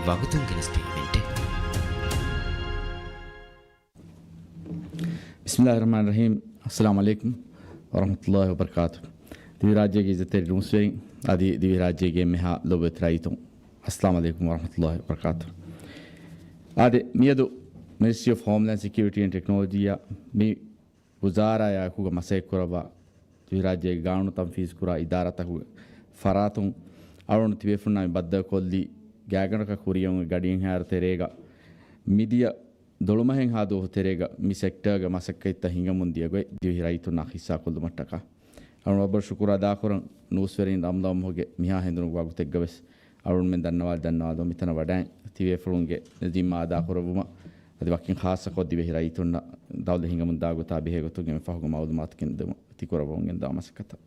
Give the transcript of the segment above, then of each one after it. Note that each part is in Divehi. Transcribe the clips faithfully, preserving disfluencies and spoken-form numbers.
ވަގުތުން ގެނެސްދިން އިވެންޓެއް. ބިސްމިއްލާހި ރަޙްމާނި ރަޙީމް. އައްސަލާމު ޢަލައިކުމް ވަރަޙްމަތުﷲި ވަބަރަކާތު. ދިވެހިރާއްޖޭގެ އިއްޒަތްތެރި ނޫސްވެރިން އަދި ދިވެހިރާއްޖޭގެ އެންމެހާ ލޮބުވެތި ރައްޔިތުން، އައްސަލާމު ޢަލައިކުމް ވަރަޙްމަތުﷲި ވަބަރަކާތު. އާދެ، މިއަދު މިނިސްޓްރީ އޮފް ހޯމްލޭންޑް ސެކިއުރިޓީ އެންޑް ޓެކްނޮލޮޖީއާ މި ވުޒާރާއާއެކުގަ މަސައްކަތްކުރައްވާ ދިވެހިރާއްޖޭގެ ގާނޫނު ތަންފީޒުކުރާ އިދާރާތަކުގެ ފަރާތުން އަޅުގަނޑު ތިބޭފުޅުންނާ މި ބައްދަލުކޮށްލީ ގާތްގަނޑަކަށް ކުރިއަށް އޮތް ގަޑިއެއްހާއިރު ތެރޭގަ މިދިޔަ ދޮޅުމަހެއްހާ ދުވަހު ތެރޭގަ މި ސެކްޓަރގެ މަސައްކަތްތައް ހިނގަމުން ދިޔަ ގޮތް ދިވެހި ރައްޔިތުންނާ ހިއްސާކޮށްލުމަށްޓަކާ އަޅުގަނޑު ވަރަށް ބޮޑަށް ޝުކުރު އަދާކުރަން. ނޫސްވެރިން ރަމަޟާން މަހުގެ މިހާ ހެނދުނުގެ ވަގުތެއްގަ ވެސް އަޅުގަނޑުމެން ދަންނަވާލި ދަންނަވާލުމަށް މިތަނަށް ވަޑައިން ތިބޭފުޅުންގެ ޒިންމާ އަދާކުރެއްވުމަށް އަދި ވަކިން ޚާއްޞަކޮށް ދިވެހި ރައްޔިތުންނަށް ދައުލަތް ހިނގަމުންދާ ގޮތާ ބެހޭ ގޮތުން އެންމެ ފަހުގެ މައުލޫމާތު ގެންދިއުމަށް ތިކުރައްވަމުން ގެންދަވާ މަސައްކަތަށް.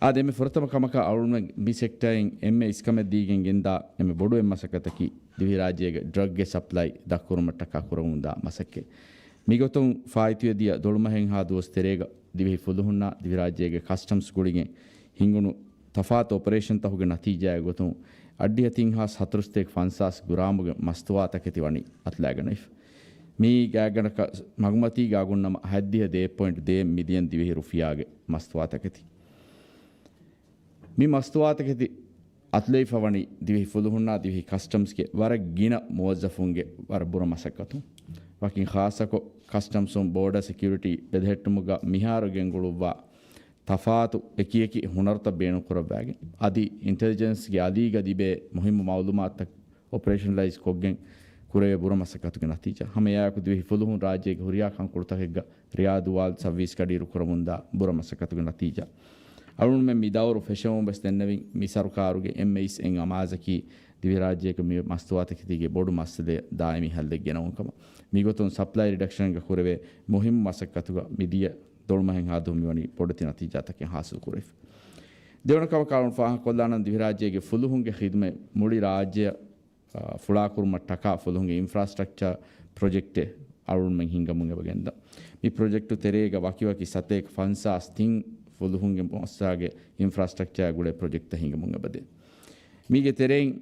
އާދެ، އެންމެ ފުރަތަމަ ކަމަކަށް އަޅުގަނޑުމެން މި ސެކްޓަރއިން އެންމެ އިސްކަމެއް ދީގެން ގެންދާ އެންމެ ބޮޑު އެއް މަސައްކަތަކީ ދިވެހިރާއްޖޭގެ ޑްރަގްގެ ސަޕްލައި ދަށްކުރުމަށްޓަކާ ކުރަމުންދާ މަސައްކަތް. މިގޮތުން ފާއިތުވެދިޔަ ދޮޅުމަހެއްހާ ދުވަސް ތެރޭގަ ދިވެހި ފުލުހުންނާ ދިވެހިރާއްޖޭގެ ކަސްޓަމްސް ގުޅިގެން ހިނގުނު ތަފާތު އޮޕަރޭޝަންތަކުގެ ނަތީޖާއެއް ގޮތުން އަށްޑިހަ ތިން ހާސް ހަތަރުސަތޭކަ ފަންސާސް ގްރާމުގެ މަސްތުވާތަކެތި ވަނީ އަތުލައިގަނެވިފަ. މި ގާތްގަނޑަކަށް މަގުމަތީގަ އަގުން ނަމަ ހަތްދިހަ ދޭއް ޕޮއިންޓް ދޭއް މިލިއަން ދިވެހި ރުފިޔާގެ މަސްތުވާތަކެތި. މި މަސްތުވާތަކެތި އަތުލެވިފަ ވަނީ ދިވެހި ފުލުހުންނާ ދިވެހި ކަސްޓަމްސްގެ ވަރަށް ގިނަ މުވައްޒަފުންގެ ވަރަށް ބުރަ މަސައްކަތުން. ވަކިން ޚާއްޞަކޮށް، ކަސްޓަމްސުން ބޯޑަރ ސެކިއުރިޓީ ބެލެހެއްޓުމުގަ މިހާރު ގެންގުޅުއްވާ ތަފާތު އެކިއެކި ހުނަރުތައް ބޭނުންކުރައްވައިގެން، އަދި އިންޓެލިޖެންސްގެ އަލީގަ ލިބޭ މުހިއްމު މައުލޫމާތުތައް އޮޕަރޭޝަނަލައިޒް ކޮށްގެން ކުރެވޭ ބުރަ މަސައްކަތުގެ ނަތީޖާ. ހަމައެއާއެކު ދިވެހި ފުލުހުން ރާއްޖޭގެ ހުރިހާ ކަންކޮޅުތަކެއްގަ ރިޔާދު ވާލް ސައުވީސް ގަޑިއިރު ކުރަމުންދާ ބުރަ މަސައްކަތުގެ ނަތީޖާ. އަޅުގަނޑުމެން މި ދައުރު ފެށެވުމުން ވެސް ދެންނެވިން، މި ސަރުކާރުގެ އެންމެ އިސް އެއް އަމާޒަކީ ދިވެހިރާއްޖޭގެ މި މަސްތުވާތަކެތީގެ ބޮޑު މައްސަލައަށް ދާއިމީ ހައްލެއް ގެނައުން ކަމަށް. މިގޮތުން ސަޕްލައި ރިޑަކްޝަންގަ ކުރެވޭ މުހިއްމު މަސައްކަތުގަ މިދިޔަ ދޮޅުމަހެއްހާ ދުވަހު މިވަނީ ބޮޑެތި ނަތީޖާތަކެއް ހާސިލް ކުރެވިފަ. ދެވަނަ ކަމަކަށް އަޅުން ފާހަގަކޮށްލާނަން ދިވެހިރާއްޖޭގެ ފުލުހުންގެ ޚިދުމަތް މުޅި ރާއްޖެއަށް، އާ، ފުޅާކުރުމަށްޓަކާ ފުލުހުންގެ އިންފްރާސްޓްރަކްޗަރ ޕްރޮޖެކްޓެއް އަޅުގަނޑުމެން ހިންގަމުން އެބަ ގެންދަން. މި ޕްރޮޖެކްޓު ތެރޭގަ ވަކިވަކި ސަތޭކަ ފަންސާސް ތިން ފުލުހުންގެ މުއައްސަސާގެ އިންފްރާސްޓްރަކްޗާއާ ގުޅޭ ޕްރޮޖެކްޓްތައް ހިނގަމުން އެބަދޭ. މީގެ ތެރެއިން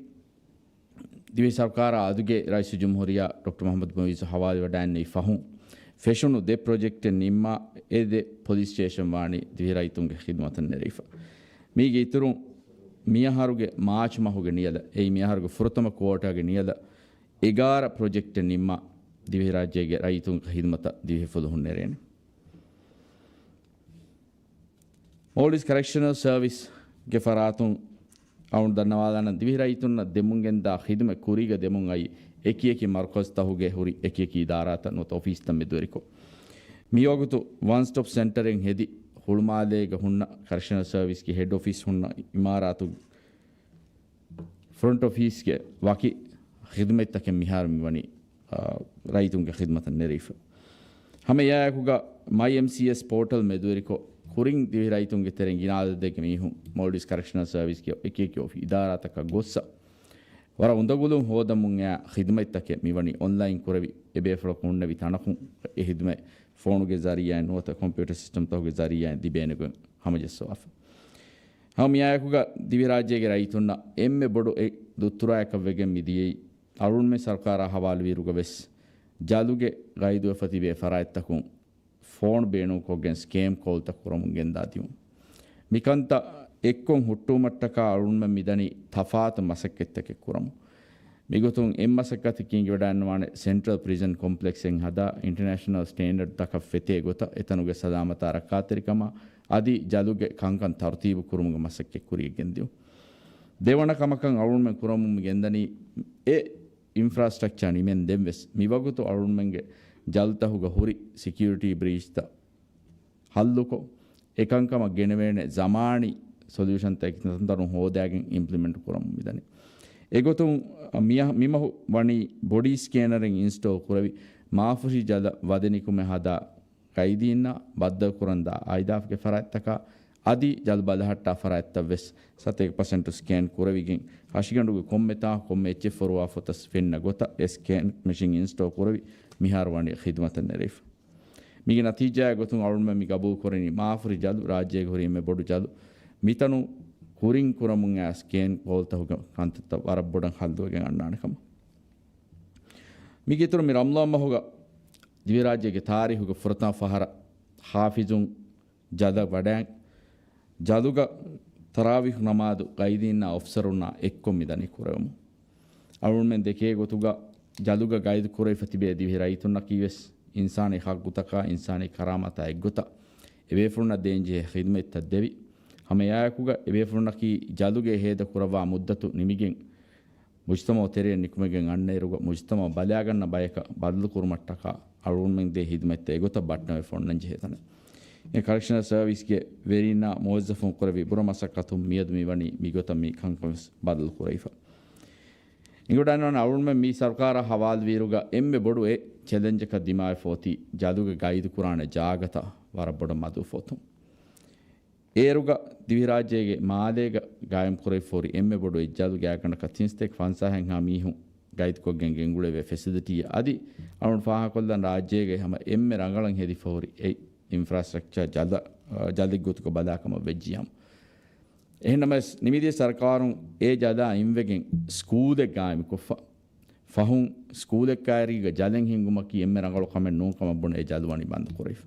ދިވެހި ސަރުކާރާ އަދުގެ ރައީސުލްޖުމްހޫރިއްޔާ ޑޮކްޓަރ މުޙައްމަދު މުޢިއްޒު ޙަވާލުވެވަޑައިގެންނެވި ފަހުން ފެށުނު ދެ ޕްރޮޖެކްޓެއް ނިންމާ، އެ ދެ ޕޮލިސް ސްޓޭޝަން ވާނީ ދިވެހި ރައްޔިތުންގެ ޚިދުމަތަށް ނެރެވިފަ. މީގެ އިތުރުން މިއަހަރުގެ މާޗް މަހުގެ ނިޔަލަށް، އެއީ މިއަހަރުގެ ފުރަތަމަ ކުއޯޓާގެ ނިޔަލަށް އެގާރަ ޕްރޮޖެކްޓެއް ނިންމާ، ދިވެހިރާއްޖޭގެ ރައްޔިތުންގެ ޚިދުމަތަށް ދިވެހި ފުލުހުން ނެރޭނެ. މޯލްޑިވްސް ކަރެކްޝަނަލް ސަރވިސްގެ ފަރާތުން އަޅުގަނޑު ދަންނަވާލާނަން، ދިވެހި ރައްޔިތުންނަށް ދެމުންގެންދާ ޚިދުމަތް ކުރީގަ ދެމުން އައީ އެކިއެކި މަރުކަޒުތަހުގެ ހުރި އެކިއެކި އިދާރާތައް ނުވަތަ އޮފީސްތައް މެދުވެރިކޮށް. މިވަގުތު ވަން ސްޓޮޕް ސެންޓަރެއް ހެދި، ހުޅުމާލޭގަ ހުންނަ ކަރެކްޝަނަލް ސަރވިސްގެ ހެޑް އޮފީސް ހުންނަ އިމާރާތު ފްރޮންޓް އޮފީސްގެ ވަކި ޚިދުމަތްތަކެއް މިހާރު މިވަނީ، އާ، ރައްޔިތުންގެ ޚިދުމަތަށް ނެރެވިފަ. ހަމަ އެއާއެކުގަ މައި އެމްސީއެސް ޕޯޓަލް މެދުވެރިކޮށް، ކުރިން ދިވެހި ރައްޔިތުންގެ ތެރެއިން ގިނަ އަދަދެއްގެ މީހުން މޯލްޑިވްސް ކަރެކްޝަނަލް ސަރވިސްގެ އެކި އެކި އޮފީ އިދާރާތަކަށް ގޮއްސަ، ވަރަށް އުނދަގުލުން ހޯދަމުން އެ ޚިދުމަތްތަކެއް މިވަނީ އޮންލައިން ކުރެވި، އެބޭފުޅަކު ހުންނެވި ތަނަކުން އެ ޚިދުމަތް ފޯނުގެ ޒަރީއާއިން ނުވަތަ ކޮމްޕިއުޓަރ ސިސްޓަމްތަކުގެ ޒަރީއާއިން ލިބޭނެ ގޮތް ހަމަޖައްސަވާފަ. ހަމަ މިއާއެކުގަ ދިވެހިރާއްޖޭގެ ރައްޔިތުންނަށް އެންމެ ބޮޑު އެއް ދުއްތުރާއެއްކަށް ވެގެން މިދިޔައީ، އަޅުގަނޑުމެން ސަރުކާރާ ހަވާލުވިއިރުގަ ވެސް ޖަލުގެ ގައިދުވެފަ ތިބޭ ފަރާތްތަކުން ފޯނު ބޭނުންކޮށްގެން ސްކޭމް ކޯލްތައް ކުރަމުން ގެންދާ ދިއުން. މިކަންތައް އެއްކޮށް ހުއްޓުވުމަށްޓަކާ އަޅުގަނޑުމެން މިދަނީ ތަފާތު މަސައްކަތްތަކެއް ކުރަމުން. މިގޮތުން އެއް މަސައްކަތަކީ އިނގިވަޑައިގަންނަވާނެ ސެންޓްރަލް ޕްރިޒަން ކޮމްޕްލެކްސްއެއް ހަދާ، އިންޓަރނޭޝަނަލް ސްޓޭންޑަޑްތަކަށް ފެތޭ ގޮތަށް އެތަނުގެ ސަލާމަތާ ރައްކާތެރިކަމާ އަދި ޖަލުގެ ކަންކަން ތަރުތީބު ކުރުމުގެ މަސައްކަތް ކުރިޔަށް ގެންދިއުން. ދެވަނަ ކަމަކަށް އަޅުގަނޑުމެން ކުރަމުން މި ގެންދަނީ އެ އިންފްރާސްޓްރަކްޗާ ނިމެން ދެން ވެސް މިވަގުތު އަޅުގަނޑުމެންގެ ޖަލުތަހުގަ ހުރި ސެކިއުރިޓީ ބްރީޗްތައް ހައްލުކޮށް، އެކަންކަމަށް ގެނެވޭނެ ޒަމާނީ ސޮލިއުޝަންތަކެއް ތަންތަނުން ހޯދާގެން އިމްޕްލިމެންޓް ކުރަމުން މިދަނީ. އެގޮތުން މިއަ-، މިމަހު ވަނީ ބޮޑީ ސްކޭނަރެއް އިންސްޓޯލް ކުރެވި، މާފުށި ޖަލަށް ވަދެ ނިކުމެ ހަދާ ގައިދީންނާ ބައްދަލުކުރަންދާ އާއިދާފުގެ ފަރާތްތަކާ އަދި ޖަލު ބަލަހައްޓާ ފަރާތްތައް ވެސް ސަތޭކަ ޕަސެންޓު ސްކޭން ކުރެވިގެން، ހަށިގަނޑުގެ ކޮންމެ ތާ ކޮންމެ އެއްޗެއް ފޮރުވާ ފޮތަސް ފެންނަ ގޮތަށް އެ ސްކޭން މެޝިން އިންސްޓޯލް ކުރެވި، މިހާރު ވަނީ ޚިދުމަތަށް ނެރެވިފަ. މީގެ ނަތީޖާއެއް ގޮތުން އަޅުގަނޑުމެން މި ގަބޫލު ކުރަނީ މާފުށި ޖަލު ރާއްޖޭގެ ހުރި އެންމެ ބޮޑު ޖަލު. މިތަނުން ކުރިން ކުރަމުން އައި ސްކޭން ކޯލްތަކުގެ ކަންތައްތައް ވަރަށް ބޮޑަށް ހައްލުވެގެން އަންނާނެ ކަމަށް. މީގެ އިތުރުން މި ރަމަޟާން މަހުގަ ދިވެހިރާއްޖޭގެ ތާރީހުގެ ފުރަތަމަ ފަހަރަށް ޙާފިޒުން ޖަލަށް ވަޑައި، ޖަލުގަ ތަރާވީޙު ނަމާދު ގައިދީންނާ އޮފިސަރުންނާ އެއްކޮށް މިދަނީ ކުރެވެމުން. އަޅުގަނޑުމެން ދެކޭ ގޮތުގަ ޖަލުގަ ގައިދު ކުރެވިފަ ތިބޭ ދިވެހި ރައްޔިތުންނަކީ ވެސް އިންސާނީ ޙައްޤުތަކާ، އިންސާނީ ކަރާމާތާ އެއްގޮތަށް އެބޭފުޅުންނަށް ދޭންޖެހޭ ޚިދުމަތްތައް ދެވި، ހަމަ އެއާއެކުގަ އެބޭފުޅުންނަކީ ޖަލުގެ ހޭދަ ކުރައްވާ މުއްދަތު ނިމިގެން، މުޖްތަމަޢު ތެރެއަށް ނިކުމެގެން އަންނައިރުގަ މުޖްތަމަޢު ބަލާގަންނަ ބަޔަކަށް ބަދަލު ކުރުމަށްޓަކާ އަޅުގަނޑުމެން ދޭ ޚިދުމަތްތައް އެގޮތަށް ބައްޓަންވެފަ އޮންނަން ޖެހޭ ތަނެއް. އެ ކަރެކްޝަނަލް ސަރވިސްގެ ވެރިންނާ މުވައްޒަފުން ކުރެއްވި ބުރަ މަސައްކަތުން މިއަދު މިވަނީ މިގޮތަށް މި ކަންކަން ވެސް ބަދަލު ކުރެވިފަ. އިނގިވަޑައިގަންނަވާނެ އަޅުގަނޑުމެން މި ސަރުކާރާ ހަވާލުވިއިރުގަ އެންމެ ބޮޑު އެއް ޗެލެންޖަކަށް ދިމާވެފަ އޮތީ ޖަލުގެ ގައިދުކުރާނެ ޖާގަތައް ވަރަށް ބޮޑަށް މަދުވެފަ އޮތުން. އޭރުގަ ދިވެހިރާއްޖޭގެ މާލޭގަ ގާއިމްކުރެވިފަ ހުރި އެންމެ ބޮޑު އެއް ޖަލު ގާތްގަނޑަކަށް ތިން ސަތޭކަ ފަންސާހެއްހާ މީހުން ގައިދުކޮށްގެން ގެންގުޅެވޭ ފެސިލިޓީއެއް އަދި އަޅުގަނޑު ފާހަގަކޮށްލަން ރާއްޖޭގައި ހަމަ އެންމެ ރަނގަޅަށް ހެދިފަ ހުރި އެއް އިންފްރާސްޓްރަކްޗާ ޖަލަށް، ޖަލެއްގޮތުގަ ބަލާކަމަށް ވެއްޖިޔާމު. އެހެންނަމަވެސް، ނިމިދިޔަ ސަރުކާރުން އެ ޖަލާ އިންވެގެން ސްކޫލެއް ގާއިމުކޮށްފަ. ފަހުން ސްކޫލެއް ކައިރީގަ ޖަލެއް ހިންގުމަކީ އެންމެ ރަނގަޅު ކަމެއް ނޫން ކަމަށް ބުނެ އެ ޖަލު ވަނީ ބަންދު ކުރެވިފަ.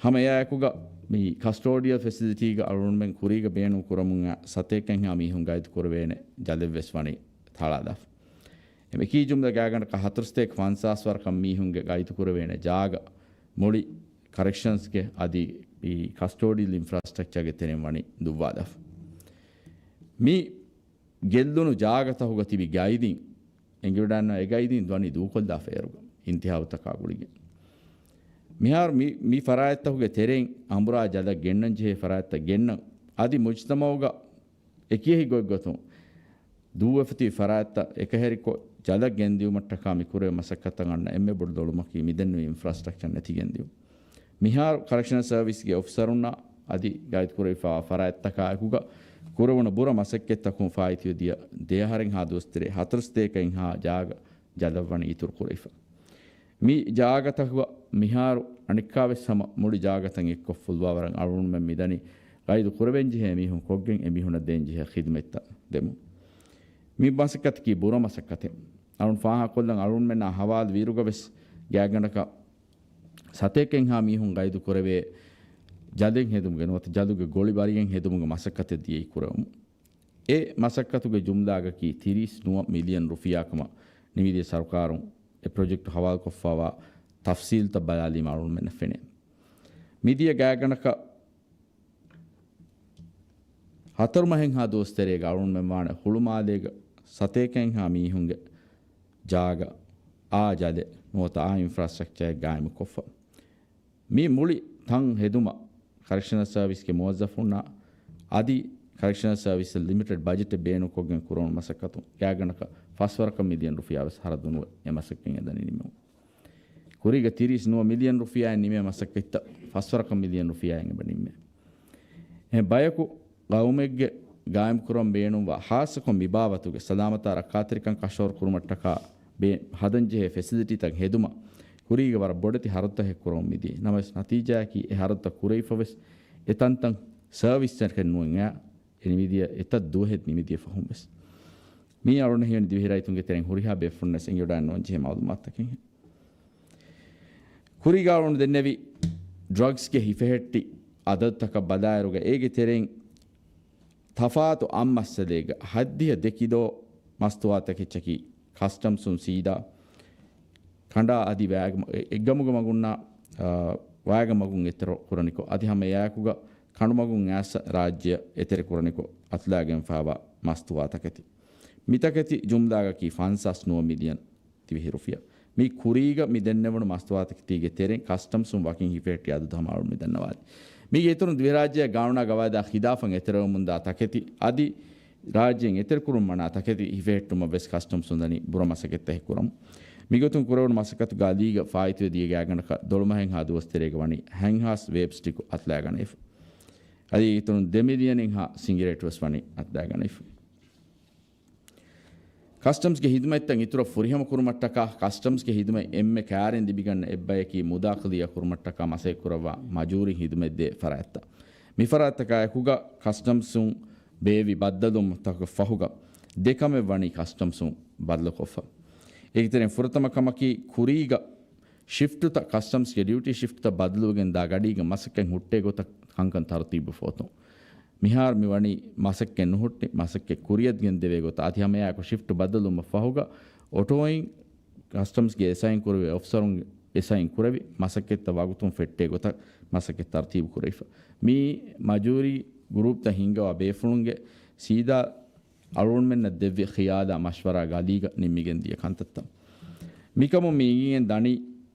ހަމަ އެއާއެކުގަ މި ކަސްޓޯޑިއަލް ފެސިލިޓީގަ އަޅުގަނޑުމެން ކުރީގަ ބޭނުން ކުރަމުން އައި ސަތޭކައެއްހާ މީހުން ގައިދު ކުރެވޭނެ ޖަލެއް ވެސް ވަނީ ތަޅާލާފަ. އެމަ އެކީ ޖުމްލަ ގާތްގަނޑަކަށް ހަތަރު ސަތޭކަ ފަންސާސް ވަރަކަށް މީހުންގެ ގައިދު ކުރެވޭނެ ޖާގަ މުޅި ކަރެކްޝަންސްގެ އަދި އީ ކަސްޓޯޑިއަލް އިންފްރާސްޓްރަކްޗާގެ ތެރެއިން ވަނީ ދުއްވާލާފަ. މި ގެއްލުނު ޖާގަތަކުގަ ތިބި ގައިދީން އެނގިވަޑައިގަންނަވާ އެ ގައިދީން ވަނީ ދޫކޮށްލާފަ އޭރުގަ އިންތިހާބުތަކާ ގުޅިގެން. މިހާރު މި، މި ފަރާތްތަކުގެ ތެރެއިން އަނބުރާ ޖަލަށް ގެންނަން ޖެހޭ ފަރާތްތައް ގެންނަން އަދި މުޖްތަމަޢުގަ އެކިއެހި ގޮތްގޮތުން ދޫވެފަ ތިބި ފަރާތްތައް އެކަހެރިކޮށް، ޖަލަށް ގެންދިއުމަށްޓަކާ މި ކުރެވޭ މަސައްކަތަށް އަންނަ އެންމެ ބޮޑު ދޮޅުމަކީ މިދެންނެވި އިންފްރާސްޓްރަކްޗަރ ނެތިގެންދިއުން. މިހާރު ކަރެކްޝަނަލް ސަރވިސްގެ އޮފިސަރުންނާ އަދި ގައިދުކުރެވިފައިވާ ފަރާތްތަކާއެކުގަ ކުރެވުނު ބުރަ މަސައްކަތްތަކުން ފާއިތުވެދިޔަ ދެއަހަރެއްހާ ދުވަސްތެރޭ ހަތަރު ސަތޭކައެއްހާ ޖާގަ ޖަލަށް ވަނީ އިތުރު ކުރެވިފަ. މި ޖާގަތަކުގަ މިހާރު އަނެއްކާވެސް ހަމަ މުޅި ޖާގަތައް އެއްކޮށް ފުލުވާވަރަށް އަޅުގަނޑުމެން މިދަނީ ގައިދު ކުރެވެންޖެހޭ މީހުން ކޮށްގެން އެ މީހުނަށް ދޭންޖެހޭ ޚިދުމަތްތައް ދެމުން. މި މަސައްކަތަކީ ބުރަ މަސައްކަތެއް. އަޅުން ފާހަގަކޮށްލަން އަޅުންމެންނާ ހަވާލު ވީރުގަވެސް ގާތްގަނޑަކަށް ސަތޭކައެއްހާ މީހުން ގައިދު ކުރެވޭ ޖަލެއް ހެދުމުގެ ނުވަތަ ޖަލުގެ ގޮޅި ބަރިގެން ހެދުމުގެ މަސައްކަތެއް ދިޔައީ ކުރެވުމުން. އެ މަސައްކަތުގެ ޖުމްލާގަކީ ތިރީސް ނުވަ މިލިއަން ރުފިޔާ ކަމަށް ނިމިދިޔަ ސަރުކާރުން އެ ޕްރޮޖެކްޓު ހަވާލުކޮށްފައިވާ ތަފްސީލްތައް ބަލާލީމަ އަޅުންމެންނަށް ފެނޭ. މިދިޔަ ގާތްގަނޑަކަށް ހަތަރު މަހެއްހާ ދުވަސް ތެރޭގަ އަޅުންމެން ވާނެ ހުޅުމާލޭގަ ސަތޭކައެއްހާ މީހުންގެ ޖާގަ އާ ޖަލެއް ނުވަތަ އާ އިންފްރާސްޓްރަކްޗާއެއް ގާއިމުކޮށްފަ. މި މުޅި ތަން ހެދުމަށް ކަރެކްޝަނަލް ސަރވިސްގެ މުވައްޒަފުންނާ އަދި ކަރެކްޝަނަލް ސަރވިސް ލިމިޓެޑް ބަޖެޓެއް ބޭނުންކޮށްގެން ކުރެވުނު މަސައްކަތުން ގާތްގަނޑަކަށް ފަސްވަރަކަށް މިލިއަން ރުފިޔާ ވެސް ހަރަދުނުވެ އެ މަސައްކަތް އެދަނީ ނިމެވުން. ކުރީގަ ތިރީސް ނުވަ މިލިއަން ރުފިޔާއެއް ނިމޭ މަސައްކަތްތައް ފަސްވަރަކަށް މިލިއަން ރުފިޔާއެއް އެބަ ނިންމޭ. އެ ބަޔަކު ގައުމެއްގެ ގާއިމްކުރަން ބޭނުންވާ ހާއްސަކޮށް މިބާވަތުގެ ސަލާމަތާ ރައްކާތެރިކަން ކަށަވަރު ކުރުމަށްޓަކާ ބޭ-، ހަދަންޖެހޭ ފެސިލިޓީތައް ހެދުމަށް ކުރީގަ ވަރަށް ބޮޑެތި ހަރަދުތަކެއް ކުރަމުން މިދިޔަ. ނަމަވެސް ނަތީޖާއަކީ އެ ހަރަދުތައް ކުރެވިފަވެސް އެ ތަންތަން ސަރވިސްތަކެއް ނުވެ އެ ނިމިދިޔަ އެތައް ދުވަހެއް ނިމިދިޔަ ފަހުން ވެސް. މީ އަޅުން ހިޔަނި ދިވެހިރައްޔިތުންގެ ތެރެއިން ހުރިހާ ބޭފުޅުންނަސް އެނގިވަޑައިން ނުވަން ޖެހޭ މައުލޫމާތުތަކެއް. ކުރީގަ އަޅުން ދެންނެވި ޑްރަގްސްގެ ހިފެހެއްޓި އަދަދުތަކަށް ބަލާއިރުގަ އޭގެ ތެރެއިން ތަފާތު އަށް މައްސަލައިގަ ހައްދިހަ ދެ ކިލޯ މަސްތުވާތަކެއްޗަކީ ކަސްޓަމްސުން ސީދާ ކަނޑާ އަދި ވައިގަ-، އެ-، އެއްގަމުގަ މަގުންނާ، އާ، ވައިގަ މަގުން އެތެރެ ކުރަނިކޮށް، އަދި ހަމަ އެއާއެކުގަ ކަނޑުމަގުން އައިސް ރާއްޖެއަށް އެތެރެ ކުރަނިކޮށް އަތުލާގެންފައިވާ މަސްތުވާތަކެތި. މިތަކެތި ޖުމްލާގަކީ ފަންސާސް ނުވަ މިލިއަން ދިވެހި ރުފިޔާ. މި ކުރީގަ މި ދެންނެވުނު މަސްތުވާތަކެތީގެ ތެރެއިން ކަސްޓަމްސުން ވަކިން ހިފެހެއްޓި އަދަދު ހަމަ އަޅުން މި ދަންނަވާލި. މީގެ އިތުރުން ދިވެހިރާއްޖެއާ ގާނޫނާ ގަވާއިދާ ޚިލާފަށް އެތެރެވެމުންދާ ތަކެތި އަދި ރާއްޖޭން އެތެރެކުރުން މަނާ ތަކެތި ހިފެހެއްޓުމަށް ވެސް ކަސްޓަމްސުން ދަނީ ބުރަ މަސައްކަތްތަކެއް ކުރަމުން. މިގޮތުން ކުރެވުނު މަސައްކަތުގަ ލީގަ ފާއިތުވެ ދިޔަ ގާތްގަނޑަކަށް ދޮޅުމަހެއްހާ ދުވަސް ތެރޭގަ ވަނީ ހަތްހާސް ވޭޕް ސްޓިކު އަތުލާގަނެވިފަ. އަދި އިތުރުން ދެ މިލިއަނެއްހާ ސިނގިރޭޓު ވެސް ވަނީ އަތުލާގަނެވިފަ. ކަސްޓަމްސްގެ ހިދުމަތްތައް އިތުރަށް ފުރިހަމަ ކުރުމަށްޓަކާ، ކަސްޓަމްސްގެ ހިދުމަތް އެންމެ ކައިރިން ލިބިގަންނަ އެއްބަޔަކީ މުދާ ކްލިއާ ކުރުމަށްޓަކާ މަސައްކަތް ކުރައްވާ މަޖޫރީ ހިދުމަތް ދޭ ފަރާތްތައް. މި ފަރާތްތަކާ އެކުގަ ކަސްޓަމްސުން ބޭއްވި ބައްދަލުވުމުތަކުގެ ފަހުގަ ދެ ކަމެއް ވަނީ ކަސްޓަމްސުން ބަދަލުކޮށްފަ. އޭގެތެރެއިން ފުރަތަމަ ކަމަކީ ކުރީގަ ޝިފްޓުތައް، ކަސްޓަމްސްގެ ޑިއުޓީ ޝިފްޓްތައް ބަދަލުވެގެން ދާ ގަޑީގަ މަސައްކަތް ހުއްޓޭ ގޮތަށް ކަންކަން ތަރުތީބު ފޯތުން. މިހާރު މި ވަނީ މަސައްކަތް ނުހުއްޓި، މަސައްކަތް ކުރިޔަށް ގެންދެވޭ ގޮތަށް. އަދި ހަމައެއާއެކު ޝިފްޓް ބަދަލުވުމަށް ފަހުގަ އޮޓޯއިން ކަސްޓަމްސްގެ އެސައިން ކުރެވޭ އޮފިސަރުން އެސައިން ކުރެވި، މަސައްކަތްތައް ވަގުތުން ފެއްޓޭ ގޮތަށް މަސައްކަތް ތަރުތީބު ކުރެވިފަ. މީ މަޖޫރީ ގުރޫޕްތައް ހިންގަވާ ބޭފުޅުންގެ ސީދާ އަޅުގަނޑުމެންނަށް ދެއްވި ޚިޔާލާ މަޝްވަރާގެ އަލީގަ ނިންމިގެން ދިޔަ ކަންތައްތައް. މިކަމުން މި އިނގިގެން ދަނީ،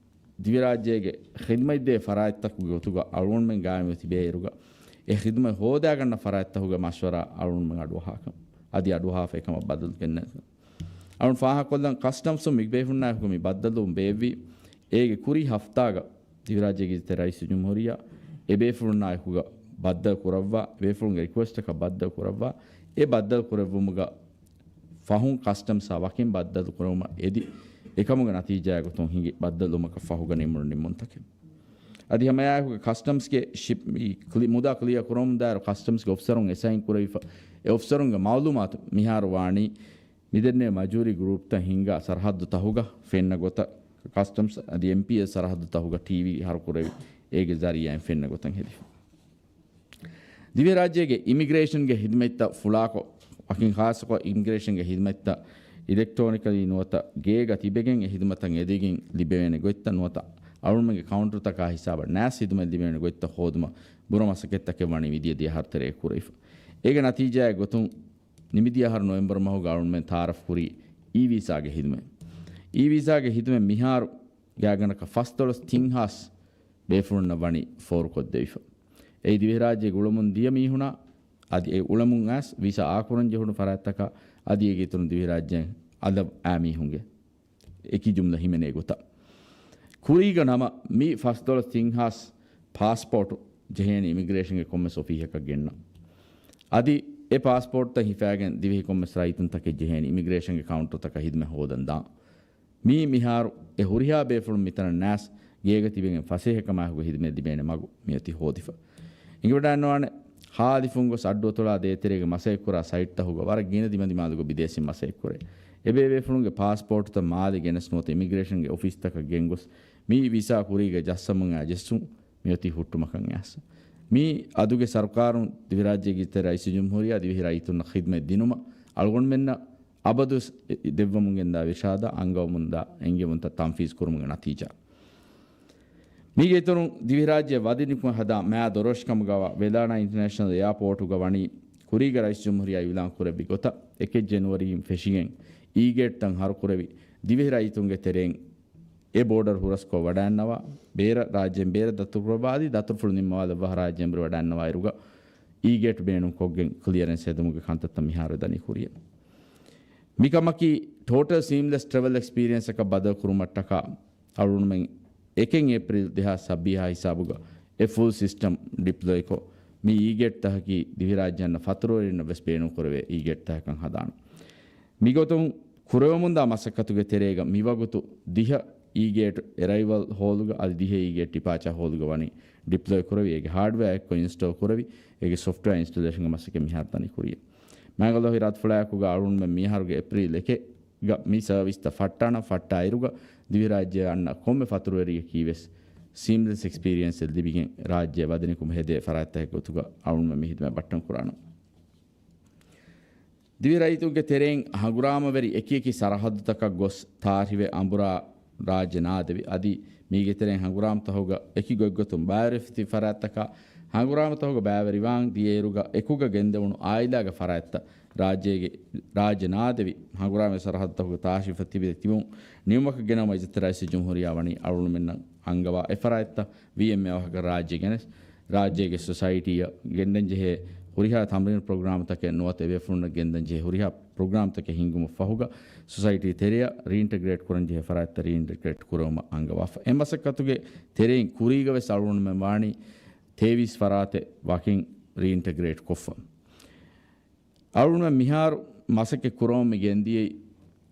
ދިވެހިރާއްޖޭގެ ޚިދުމަތްދޭ ފަރާތްތަކުގެ ގޮތުގަ އަޅުގަނޑުމެން ގާއިމުވެ ތިބޭއިރުގަ، އެ ޚިދުމަތް ހޯދާގަންނަ ފަރާތްތަކުގެ މަޝްވަރާ އަޅުގަނޑުމެން އަޑުއަހާކަން، އަދި އަޑުއަހާފަ އެކަމަށް ބަދަލު ގެންނަ. އަޅުން ފާހަގަކޮށްލަން، ކަސްޓަމްސުން މި ބޭފުޅުންނާއެކު މި ބައްދަލުވުން ބޭއްވީ، އޭގެ ކުރީ ހަފްތާގަ ދިވެހިރާއްޖޭގެ އިޖުތި ރައީސުލްޖުމްހޫރިއްޔާ އެ ބޭފުޅުންނާއެކުގަ ބައްދަލު ކުރައްވާ، އެ ބޭފުޅުންގެ ރިކުއެސްޓަކަށް ބައްދަލު ކުރައްވާ، އެ ބައްދަލު ކުރެއްވުމުގަ ފަހުން ކަސްޓަމްސްއާ ވަކިން ބައްދަލު ކުރެވުމަށް އެދި، އެކަމުގެ ނަތީޖާއާ ގޮތުން ހިނގި ބައްދަލުވުމަކަށް ފަހުގަ ނިމުނު ނިންމުންތަކެއް. އަދި ހަމައެއާއެކުގަ ކަސްޓަމްސްގެ ޝިޕް، މި ކްލި-، މުދާ ކްލިއަރ ކުރުމުން ދާއިރު ކަސްޓަމްސްގެ އޮފިސަރުން އެސައިން ކުރެވިފަ، އެ އޮފިސަރުންގެ މައުލޫމާތު މިހާރު ވާނީ، މިދެންނެވި މަޖޫރީ ގްރޫޕްތައް ހިންގާ ސަރަހައްދު ތަހުގަ ފެންނަ ގޮތަށް، ކަސްޓަމްސް އަދި އެމްޕީއެސް ސަރަހައްދު ތަހުގަ ޓީވީ ހަރުކުރެވި، އޭގެ ޒަރީއާއިން ފެންނަ ގޮތަށް ހެދިފަ. ދިވެހިރާއްޖޭގެ އިމިގްރޭޝަންގެ ހިދުމަތްތައް ފުޅާކޮށް، ވަކިން ޚާއްޞަކޮށް އިމިގްރޭޝަންގެ ހިދުމަތްތައް އިލެކްޓްރޯނިކަލީ ނުވަތަ ގޭގަ ތިބެގެން އެ ހިދުމަތަށް އެދިގެން ލިބެވޭނެ ގޮތްތައް ނުވަތަ އަޅުގަނޑުމެންގެ ކައުންޓަރުތަކާ ހިސާބަށް ނާސް ހިދުމަތް ލިބޭނެ ގޮތްތައް ހޯދުމަށް ބުރަ މަސައްކަތްތަކެއް ވަނީ މިދިޔަ ދެއަހަރު ތެރޭގަ ކުރެވިފަ. އޭގެ ނަތީޖާއެއް ގޮތުން، ނިމިދިޔަ އަހަރު ނޮވެމްބަރު މަހުގަ އަޅުގަނޑުމެން ތައާރަފް ކުރީ އީ ވީސާގެ ހިދުމަތް. އީ ވީސާގެ ހިދުމަތް މިހާރު ގާތްގަނޑަކަށް ފަސްދޮޅަސް ތިން ހާސް ބޭފުޅުންނަށް ވަނީ ފޯރުކޮށްދެވިފަ. އެއީ ދިވެހިރާއްޖޭގަ އުޅަމުން ދިޔަ މީހުންނާ އަދި އެ އުޅަމުން އައިސް ވީސާ އާކުރަން ޖެހުނު ފަރާތްތަކާ އަދި އޭގެ އިތުރުން ދިވެހިރާއްޖޭން އަލަށް އައި މީހުންގެ އެކި ޖުމްލަ ހިމެނޭ ގޮތަށް. ކުރީގަ ނަމަ މި ފަސްދޮޅަސް ތިން ހާސް ޕާސްޕޯޓު ޖެހޭނީ އިމިގްރޭޝަންގެ ކޮންމެސް އޮފީހަކަށް ގެންނަ. އަދި އެ ޕާސްޕޯޓްތައް ހިފާގެން ދިވެހި ކޮންމެސް ރައްޔިތުންތަކެއް ޖެހޭނީ އިމިގްރޭޝަންގެ ކައުންޓަރުތަކަށް ހިދުމަތް ހޯދަން ދާން. މީ މިހާރު އެ ހުރިހާ ބޭފުޅުން މިތަނަށް ނާސް ގޭގަ ތިބެގެން ފަސޭހަކަމާއެކުގެ ހިދުމަތް ލިބޭނެ މަގު މިއޮތީ ހޯދިފަ. އެނގިވަޑައިގަންނަވާނެ، ހާލިފުން ގޮސް އައްޑުއަތޮޅާ ދޭތެރޭގެ މަސައްކަތްކުރާ ސައިޓްތަކުގަ ވަރަށް ގިނަ ދިމަދިމާލުގަ ބިދޭސީން މަސައްކަތްކުރޭ. އެބޭބޭފުޅުންގެ ޕާސްޕޯޓުތައް މާލެ ގެނެސް ނުވަތަ އިމިގްރޭޝަންގެ އޮފީސްތަކަށް ގެންގޮސް މި ވީސާ ކުރީގަ ޖައްސަމުން އައި ޖެއްސުން މިއޮތީ ހުއްޓުމަކަށް އައިސް. މި އަދުގެ ސަރުކާރުން ދިވެހިރާއްޖޭގެ އިޖުތި ރައީސުލްޖުމްހޫރިއްޔާ ދިވެހި ރައްޔިތުންނަށް ޚިދުމަތް ދިނުމަށް އަޅުގަނޑުމެންނަށް އަބަދުވެސް ދެއްވަމުން ގެންދާ އިރުޝާދާ އަންގަވަމުންދާ އެންގެވުންތައް ތަންފީޒް ކުރުމުގެ ނަތީޖާ. މީގެ އިތުރުން ދިވެހިރާއްޖެ ވަދެނިކުމެ ހަދާ މާ ދޮރޯށިކަމުގަވާ ވެލާނާ އިންޓަރނޭޝަނަލް އެއާޕޯޓުގަ ވަނީ ކުރީގަ ރައީސްޖުމްހޫރިއްޔާ އިއުލާން ކުރެއްވި ގޮތަށް އެކެއް ޖެނުއަރީއިން ފެށިގެން އީގޭޓްތައް ހަރުކުރެވި، ދިވެހި ރައްޔިތުންގެ ތެރެއިން އެ ބޯޑަރު ހުރަސްކޮށް ވަޑައިގަންނަވާ، ބޭރަށް ރާއްޖޭން ބޭރަށް ދަތުރުކުރައްވާ އަދި ދަތުރުފުޅު ނިންމަވާލައްވާ ރާއްޖޭން ބޭރަށް ވަޑައިގަންނަވާއިރުގަ އީގޭޓް ބޭނުން ކޮށްގެން ކްލިއަރެންސް ހެދުމުގެ ކަންތައްތައް މިހާރު ދަނީ ކުރިއަށް. މިކަމަކީ ޓޯޓަލް ސީމްލެސް ޓްރެވެލް އެކްސްޕީރިއެންސަކަށް ބަދަލު ކުރުމަށްޓަކާ އަޅުގަނޑުމެން އެކެއް އޭޕްރީލް ދެހާސް ސައްބީސް ހިސާބުގަ އެ ފުލް ސިސްޓަމް ޑިޕްލޮއިކޮށް، މި އީގޭޓްތަކަކީ ދިވެހިރާއްޖެއަށް ފަތުރުވެރިންނަށް ވެސް ބޭނުންކުރެވޭ އީގޭޓްތަކެއްކަން ހަދާނަން. މިގޮތުން ކުރެވެމުންދާ މަސައްކަތުގެ ތެރޭގަ މިވަގުތު ދިހަ އީގޭޓް އެރައިވަލް ހޯލުގަ އަދި ދިހަ އީގޭޓް ޑިޕާޗާ ހޯލުގަ ވަނީ ޑިޕްލޮއި ކުރެވި، އޭގެ ހާޑްވެއާ އެއްކޮށް އިންސްޓޯލް ކުރެވި، އޭގެ ސޮފްޓްވެއާ އިންސްޓޮލޭޝަންގެ މަސައްކަތް މިހާރު ދަނީ ކުރިއަށް. މާތް ﷲ އިރާދަފުޅާއެކުގަ އަޅުގަނޑުމެން މިއަހަރުގެ އޭޕްރީލް އެކެއްގަ މި ސަރވިސްތައް ފައްޓާނަން. ފައްޓާ އިރުގަ ދިވެހިރާއްޖެއަށް އަންނަ ކޮންމެ ފަތުރުވެރިއަކީ ވެސް ސީމްލެސް އެކްސްޕީރިއެންސެއް ލިބިގެން ރާއްޖެ ވަދެނިކުމެ ހެދޭ ފަރާތްތަކެއް ގޮތުގަ އަޅުގަނޑުމެން މި ހިދުމަތް ބައްޓަން ކުރާނަން. ދިވެހި ރައްޔިތުންގެ ތެރެއިން ހަނގުރާމަވެރި އެކިއެކި ސަރަހައްދުތަކަށް ގޮސް ތާރިވެ އަނބުރާ ރާއްޖެ ނާދެވި. އަދި މީގެ ތެރެއިން ހަނގުރާމަތަހުގަ އެކި ގޮތްގޮތުން ބައިވެރިވެފަ ތިބި ފަރާތްތަކާ ހަނގުރާމަތަހުގަ ބައިވެރިވާން ދިޔައިރުގަ އެކުގަ ގެންދެވުނު އާއިލާގެ ފަރާތްތައް ރާއްޖޭގެ، ރާއްޖެ ނާދެވި ހަނގުރާމަ ސަރަހައްދުތަކުގަ ތާށިފަ ތިބެ ތިބުން ނިމުމަކަށް ގެނައުމަށް އިޖުތި ރައީސުލްޖުމްހޫރިއްޔާ ވަނީ އަޅުގަނޑުމެންނަށް އަންގަވާ އެ ފަރާތްތައް ވީއެމް އެ ވާހަކަ ރާއްޖެ ގެނެސް، ރާއްޖޭގެ ސޮސައިޓީއަށް ގެންދަން ޖެހޭ ހުރިހާ ތަމްރީނު ޕްރޮގްރާމްތަކެއް ނުވަތަ އެބޭފުޅުންނަށް ގެންދަން ޖެހޭ ހުރިހާ ޕްރޮގްރާމްތަކެއް ހިންގުމަށް ފަހުގަ ސޮސައިޓީ ތެރެއަށް ރީއިންޓަގްރޭޓް ކުރަން ޖެހޭ ފަރާތްތައް ރީއިންޓަގްރޭޓް ކުރެވުމަށް އަންގަވާފަ. އެ މަސައްކަތުގެ ތެރެއިން ކުރީގަ ވެސް އަޅުގަނޑުމެން ވާނީ ތޭވީސް ފަރާތެއް ވަކިން ރީއިންޓަގްރޭޓް ކޮށްފަ. އަޅުގަނޑުމެން މިހާރު މަސައްކަތް ކުރަމުން މި ގެންދިޔައީ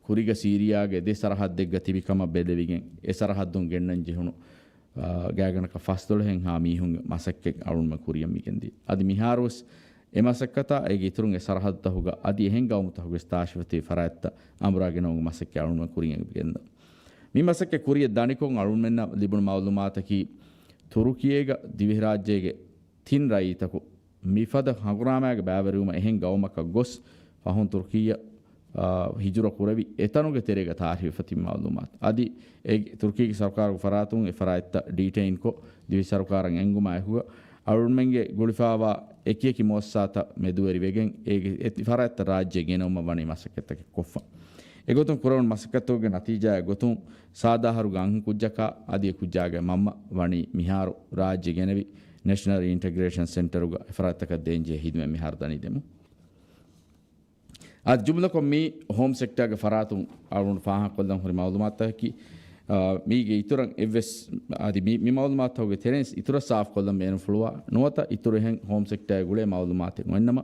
ކުރީގަ ސީރިޔާގެ ދެ ސަރަހައްދެއްގަ ތިބި ކަމަށް ބެލެވިގެން، އެ ސަރަހައްދުން ގެންނަން ޖެހުނު، އާ، ގާތްގަނޑަކަށް ފަސްދޮޅަހެއްހާ މީހުންގެ މަސައްކަތް އަޅުގަނޑުމެން ކުރިއަށް މި ގެންދިޔަ. އަދި މިހާރުވެސް އެ މަސައްކަތާ އޭގެ އިތުރުން އެ ސަރަހައްދުތަކުގަ އަދި އެހެން ގައުމުތަކުގެ ތާށިފަތި ފަރާތްތައް އަނބުރާ ގެނައުމުގެ މަސައްކަތް އަޅުގަނޑު ކުރިއަށް ގެންދަން. މި މަސައްކަތް ކުރިއަށް ދަނިކޮށް އަޅުގަނޑުމެންނަށް ލިބުނު މައުލޫމާތަކީ، ތުރުކިއޭގަ ދިވެހިރާއްޖޭގެ ތިން ރައްޔިތަކު މިފަދަ ހަނގުރާމައިގެ ބައިވެރިވުމަށް އެހެން ގައުމަކަށް ގޮސް، ފަހުން ތުރުކީއަށް، އާ، ހިޖުރަ ކުރެވި، އެތަނުގެ ތެރޭގަ ތާށިފަތި މައުލޫމާތު. އަދި އެ ތުރުކީގެ ސަރުކާރުގެ ފަރާތުން އެ ފަރާތްތައް ޑީޓެއިންކޮށް، ދިވެހި ސަރުކާރަށް އެންގުމާ އެކުގަ، އަޅުގަނޑުމެންގެ ގުޅިފައިވާ އެކި އެކި މުއައްސަސާތައް މެދުވެރިވެގެން، އޭގެ އެ ފަރާތްތައް ރާއްޖެ ގެނައުމަށް ވަނީ މަސައްކަތްތަކެއް ކޮށްފަ. އެގޮތުން ކުރެވުނު މަސައްކަތުގެ ނަތީޖާއެއް ގޮތުން، ސާދާ އަހަރުގެ އަންހެން ކުއްޖަކާ އަދި އެ ކުއްޖާގެ މަންމަ ވަނީ މިހާރު ރާއްޖެ ގެނެވި، ނޭޝަނަލް އިންޓަގްރޭޝަން ސެންޓަރުގަ އެ ފަރާތްތަކަށް ދޭންޖެހޭ ހިދުމަތް މިހާރު ދަނީ ދެމުން. އަދި ޖުމްލަކޮށް މީ ހޯމް ސެކްޓާގެ ފަރާތުން އަޅުގަނޑު ފާހަގަކޮށްލަން ހުރި މައުލޫމާތަކީ، އާ، މީގެ އިތުރަށް އެއްވެސް، އަދި މި، މި މައުލޫމާތުގެ ތެރެއިން އިތުރަށް ސާފުކޮށްލަން ބޭނުންފުޅުވާ ނުވަތަ އިތުރު އެހެން ހޯމް ސެކްޓާގެ ގުޅޭ މައުލޫމާތެއް އޮތްނަމަ،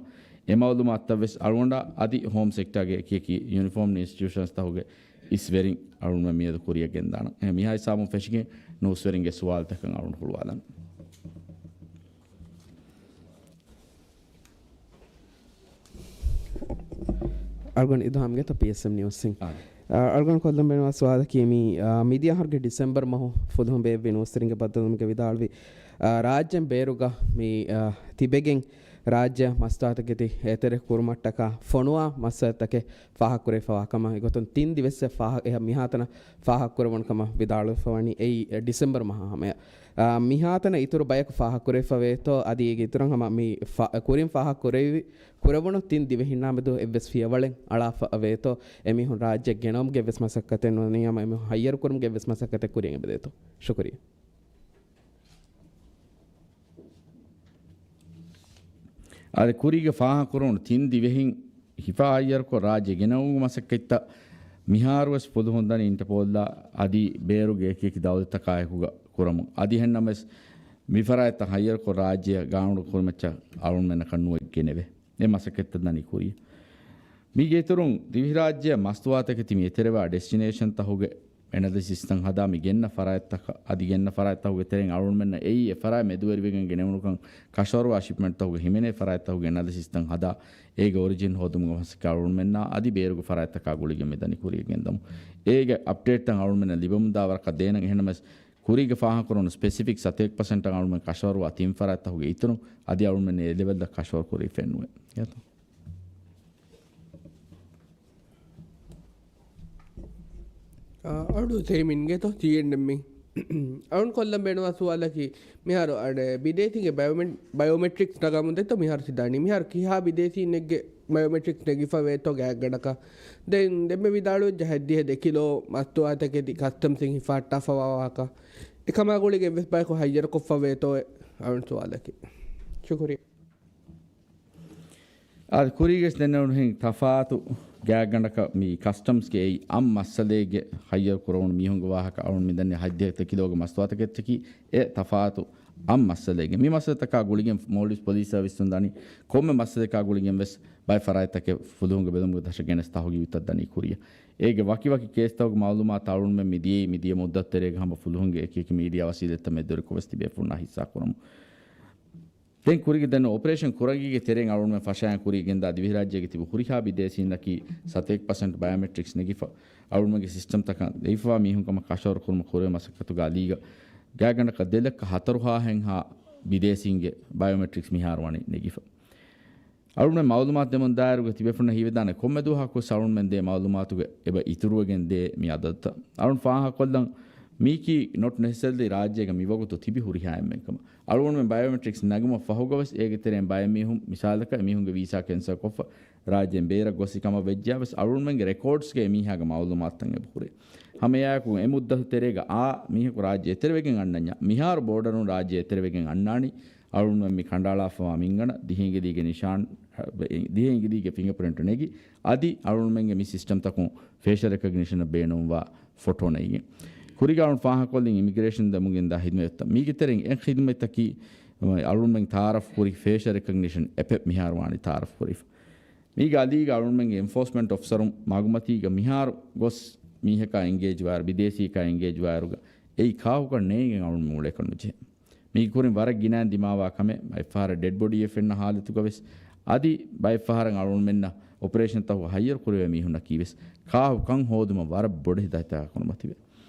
އެ މައުލޫމާތުތައް ވެސް އަޅުގަނޑާ އަދި ހޯމް ސެކްޓާގެ އެކި އެކި ޔުނިފޯމް އިންސްޓިޓިއުޝަންސްތަކުގެ އިސް ވެރިން އަޅުގަނޑުމެން މިއަދު ކުރިއަށް ގެންދާނަން. އެ މިހާ ހިސާބުން ފެށިގެން ނޫސްވެރިންގެ ސުވާލުތަކަށް އަޅުގަނޑު ހުޅުވާލަން. އަޅުގަނޑު އިދުހާމްގެތޯ ޕީއެސްއެމް ނިއުސްއިން. އާ. އާ، އަޅުގަނޑު ކޮށްލަން ބޭނުންވާ ސުވާލަކީ މި، އާ، މިދިޔަ އަހަރުގެ ޑިސެމްބަރު މަހު ފުލުހުން ބޭއްވި ނޫސްވެރިންގެ ބައްދަލުވުމުގެ ވިދާޅުވި، އާ، ރާއްޖޭން ބޭރުގަ މި، އާ، ތިބެގެން ރާއްޖެ މަސްތުވާތަކެތި އެތެރެ ކުރުމަށްޓަކާ ފޮނުވާ މައްސަލަތަކެއް ފާހަގަކުރެވިފަވާ ކަމަށް އެގޮތުން ތިން ދިވެއްސެއް ފާހަ-، އެ މިހާތަނަށް ފާހަގަކުރެވުނު ކަމަށް ވިދާޅުވެފަވަނީ އެއީ ޑިސެމްބަރު މަހާ ހަމަޔަށް. އާ، މިހާތަނަށް އިތުރު ބަޔަކު ފާހަގަކުރެވިފަވޭތޯ، އަދި އޭގެ އިތުރަށް ހަމަ މި ފަ-، ކުރިން ފާހަގަކުރެވި، ކުރެވުނު ތިން ދިވެހިންނާ މެދު އެއްވެސް ފިޔަވަޅެއް އަޅާފަ ވޭތޯ، އެމީހުން ރާއްޖެ ގެނައުމުގެ އެއްވެސް މަސައްކަތެއް ނޫނީ ހަމަ އެމީހުން ހައްޔަރު ކުރުމުގެ އެއްވެސް މަސައްކަތެއް ކުރިއަށް އެބަދޭތޯ؟ ޝުކުރިއްޔާ. އަދި ކުރީގެ ފާހަގަކުރުނު ތިން ދިވެހިން ހިފާ ހައްޔަރުކޮށް ރާއްޖެ ގެނައުމުގެ މަސައްކަތްތައް މިހާރުވެސް ފުލުހުން ދަނީ އިންޓަޕޯލްއާ އަދި ބޭރުގެ އެކި އެކި ދައުލަތްތަކާއެކުގަ ކުރަމުން. އަދި އެހެންނަމަވެސް މި ފަރާތްތައް ހައްޔަރުކޮށް ރާއްޖެއަށް ގާނޫނު ކުރުމައްޗަށް އަޅުގަނޑުމެންނަކަށް ނުވެ ގެނެވޭ. އެ މަސައްކަތްތައް ދަނީ ކުރިއަށް. މީގެ އިތުރުން ދިވެހިރާއްޖެއަށް މަސްތުވާތަކެތި މި އެތެރެވާ ޑެސްޓިނޭޝަންތަކުގެ އެނަލިސިސްތައް ހަދާ މި ގެންނަ ފަރާތްތަކަށް، އަދި ގެންނަ ފަރާތްތަކުގެ ތެރެއިން އަޅުގަނޑުމެންނަށް އެއީ އެ ފަރާތް މެދުވެރިވެގެން ގެނެވުނުކަން ކަށަވަރުވާ ޝިޕްމެންޓްތަކުގެ ހިމެނޭ ފަރާތްތަކުގެ އެނަލިސިސްތައް ހަދާ، އޭގެ އޮރިޖިން ހޯދުމުގެ މަސައްކަތް އަޅުގަނޑުމެންނާ އަދި ބޭރުގެ ފަރާތްތަކާ ގުޅިގެން މި ދަނީ ކުރިއަށް ގެންދަމުން. އޭގެ އަޕްޑޭޓްތައް އަޅުގަނޑުމެންނަށް ލިބެމުންދާ ވަރަކަށް ދޭނަން. އެހެންނަމަވެސް، ކުރީގެ ފާހަގަކުރުނު ސްޕެސިފިކް ސަތޭކަ ޕަސެންޓަށް އަޅުގަނޑުމެން ކަށަވަރުވާ ތިން ފަރާތްތަކުގެ އިތުރުން އަދި އަޅުގަނޑުމެން އެ ލެވެލްއަށް ކަށަވަރު ކުރީ ފެންނުވޭ. އެއަތޯ؟ އަ، އަޅު ތެރިމިންގެތޯ ޖީއެންޑްއެމް. އަޅުން ކޮށްލަން ބޭނުންވާ ސުވާލަކީ، މިހާރު އަޑެ ބިދޭސީންގެ ބަޔޯމެ-، ބަޔޯމެޓްރިކްސް ނަގާމުން ދެއްތޯ މިހާރު ސިދާނީ. މިހާރު ކިހާ ބިދޭސީންނެއްގެ ބަޔޯމެޓްރިކްސް ނެގިފަ ވޭތޯ ގާތްގަނޑަކަށް. ދެން ދެންމެ ވިދާޅުވެއްޖެ ހަތްދިހަ ދެ ކިލޯ މަސްތުވާތަކެތި ކަސްޓަމްސްއިން ހިފަހައްޓާފަވާ ވާހަކަ. އެކަމާ ގުޅިގެން އެއްވެސް ބަޔަކު ހައްޔަރުކޮށްފަ ވޭތޯ އެ އަޅުން ސުވާލަކީ. ޝުކުރިއްޔާ. އާދެ، ކުރީގެސް ދެންނެވުނުހެން ތަފާތު ގާތްގަނޑަކަށް މި ކަސްޓަމްސްގެ އެއީ އަން މައްސަލައެއްގެ ހައްޔަރު ކުރެވުނު މީހުންގެ ވާހަކަ އަޅުން މިދަނީ ހަތްދިހަ ކިލޯގެ މަސްތުވާތަކެތި އެ ތަފާތު އަން މައްސަލައެއްގެ. މި މައްސަލަތަކާ ގުޅިގެން މޯލްޑިވްސް ޕޮލިސް ސަރވިސްތުން ދަނީ ކޮންމެ މައްސަލައަކާ ގުޅިގެން ވެސް ބައެއް ފަރާތްތަކެއް ފުލުހުންގެ ބެލުމުގެ ދަށަށް ގެނެސް ތަހުގީގުތައް ދަނީ ކުރިއަށް. އޭގެ ވަކިވަކި ކޭސްތަކުގެ މައުލޫމާތު އަޅުންމެން މިދިޔައީ މިދިޔަ މުއްދަތު ތެރޭގަ ހަމަ ފުލުހުންގެ އެކި އެކި މީޑިއާ ވަސީލަތްތައް މެދުވެރިކޮށް ވެސް ތިބޭފުޅުންނާ ހިއްސާ ކުރަމުން. ދެން ކުރީގެ ދެން އޮޕަރޭޝަން ކުރަން ގިގެ ތެރެއިން އަޅުންމެން ފަށާއިން ކުރީ ގެންދާ ދިވެހިރާއްޖޭގެ ތިބި ހުރިހާ ބިދޭސީންނަކީ ސަތޭކަ ޕަސެންޓް ބަޔޯމެޓްރިކްސް ނެގިފަ، އަޅުންމެންގެ ސިސްޓަމްތަކަށް ދެވިފަވާ މީހުން ކަމަށް ކަށަވަރު ކުރުމަށް ކުރެވޭ މަސައްކަތުގެ އަލީގަ ގާތްގަނޑަކަށް ދެ ލައްކަ ހަތަރު ހާހެއްހާ ބިދޭސީންގެ ބަޔޯމެޓްރިކްސް މިހާރު ވަނީ ނެގިފަ. އަޅުންމެން މައުލޫމާތު ދެމުން ދާއިރުގަ ތިބޭފުޅުންނަށް ހީވެދާނެ ކޮންމެ ދުވަހަކުވެސް އަޅުންމެން ދޭ މައުލޫމާތުގެ އެބަ އިތުރުވެގެން ދޭ މި އަދަދުތައް. އަޅުން ފާހަގަކޮށްލަން މީކީ ނޮޓް ނެސެސަރިލީ ރާއްޖޭގަ މިވަގުތު ތިބި ހުރިހާ އެންމެން ކަމަށް. އަޅުގަނޑުމެން ބަޔޯމެޓްރިކްސް ނެގުމަށް ފަހުގަވެސް އޭގެ ތެރެއިން ބައެއް މީހުން މިސާލަކަށް އެމީހުންގެ ވީސާ ކެންސަލް ކޮށްފަ ރާއްޖޭން ބޭރަށް ގޮސް ކަމަށް ވެއްޖާވެސް އަޅުގަނޑުމެންގެ ރެކޯޑްސްގައި މީހާގެ މައުލޫމާތުތައް އެބަހުރޭ. ހަމައެއާއެކު އެ މުއްދަތު ތެރޭގަ އާ މީހަކު ރާއްޖެ އެތެރެވެގެން އަންނަންޏާ މިހާރު ބޯޑަރުން ރާއްޖެ އެތެރެވެގެން އަންނާނީ އަޅުގަނޑުމެން މި ކަނޑައަޅާފަވާ މިންގަނޑަށް ދިހަ އިނގިލީގެ ނިޝާން، ދިހަ އިނގިލީގެ ފިނގަޕްރިންޓް ނެގި، އަދި އަޅުގަނޑުމެންގެ މި ސިސްޓަމްތަކުން ފޭޝަލް ރެކޮގްނިޝަނަށް ބޭނުންވާ ފޮޓޯ ނެގިގެން. ކުރީގަ އަޅުން ފާހަގަކޮށްލިން އިމިގްރޭޝަން ދެމުގެންދާ ހިދުމަތްތައް. މީގެ ތެރެއިން އެއް ހިދުމަތްތަކީ އަޅުގަނޑުމެން ތައާރަފް ކުރި ފޭޝަލް ރެކޮގްނިޝަން އެޕެއް މިހާރު ވާނީ ތައާރަފް ކުރިފަ. މީގެ އަލީގަ އަޅުގަނޑުމެންގެ އެންފޯސްމަންޓް އޮފިސަރުން މަގުމަތީގަ މިހާރު ގޮސް މީހަކާ އެންގޭޖް ވާއިރު، ބިދޭސީއަކާ އެންގޭޖް ވާއިރުގަ އެއީ ކާކުކަން ނޭނގެން އަޅުގަނޑު އުޅޭކަށް ނުޖެހޭ. މީގެ ކުރިން ވަރަށް ގިނައިން ދިމާވާ ކަމެއް، އެއްފަހަރަށް ޑެޑް ބޮޑީއެއް ފެންނަ ހާލަތުގަ ވެސް އަދި ބައެއްފަހަރަށް އަޅުގަނޑުމެންނަށް އޮޕަރޭޝަންތަކުގަ ހައްޔަރު ކުރެވޭ މީހުންނަކީވެސް ކާހު ކަން ހޯދުމަށް ވަރަށް ބޮޑެތި ދަތިތަކަކުން މަތިވެ.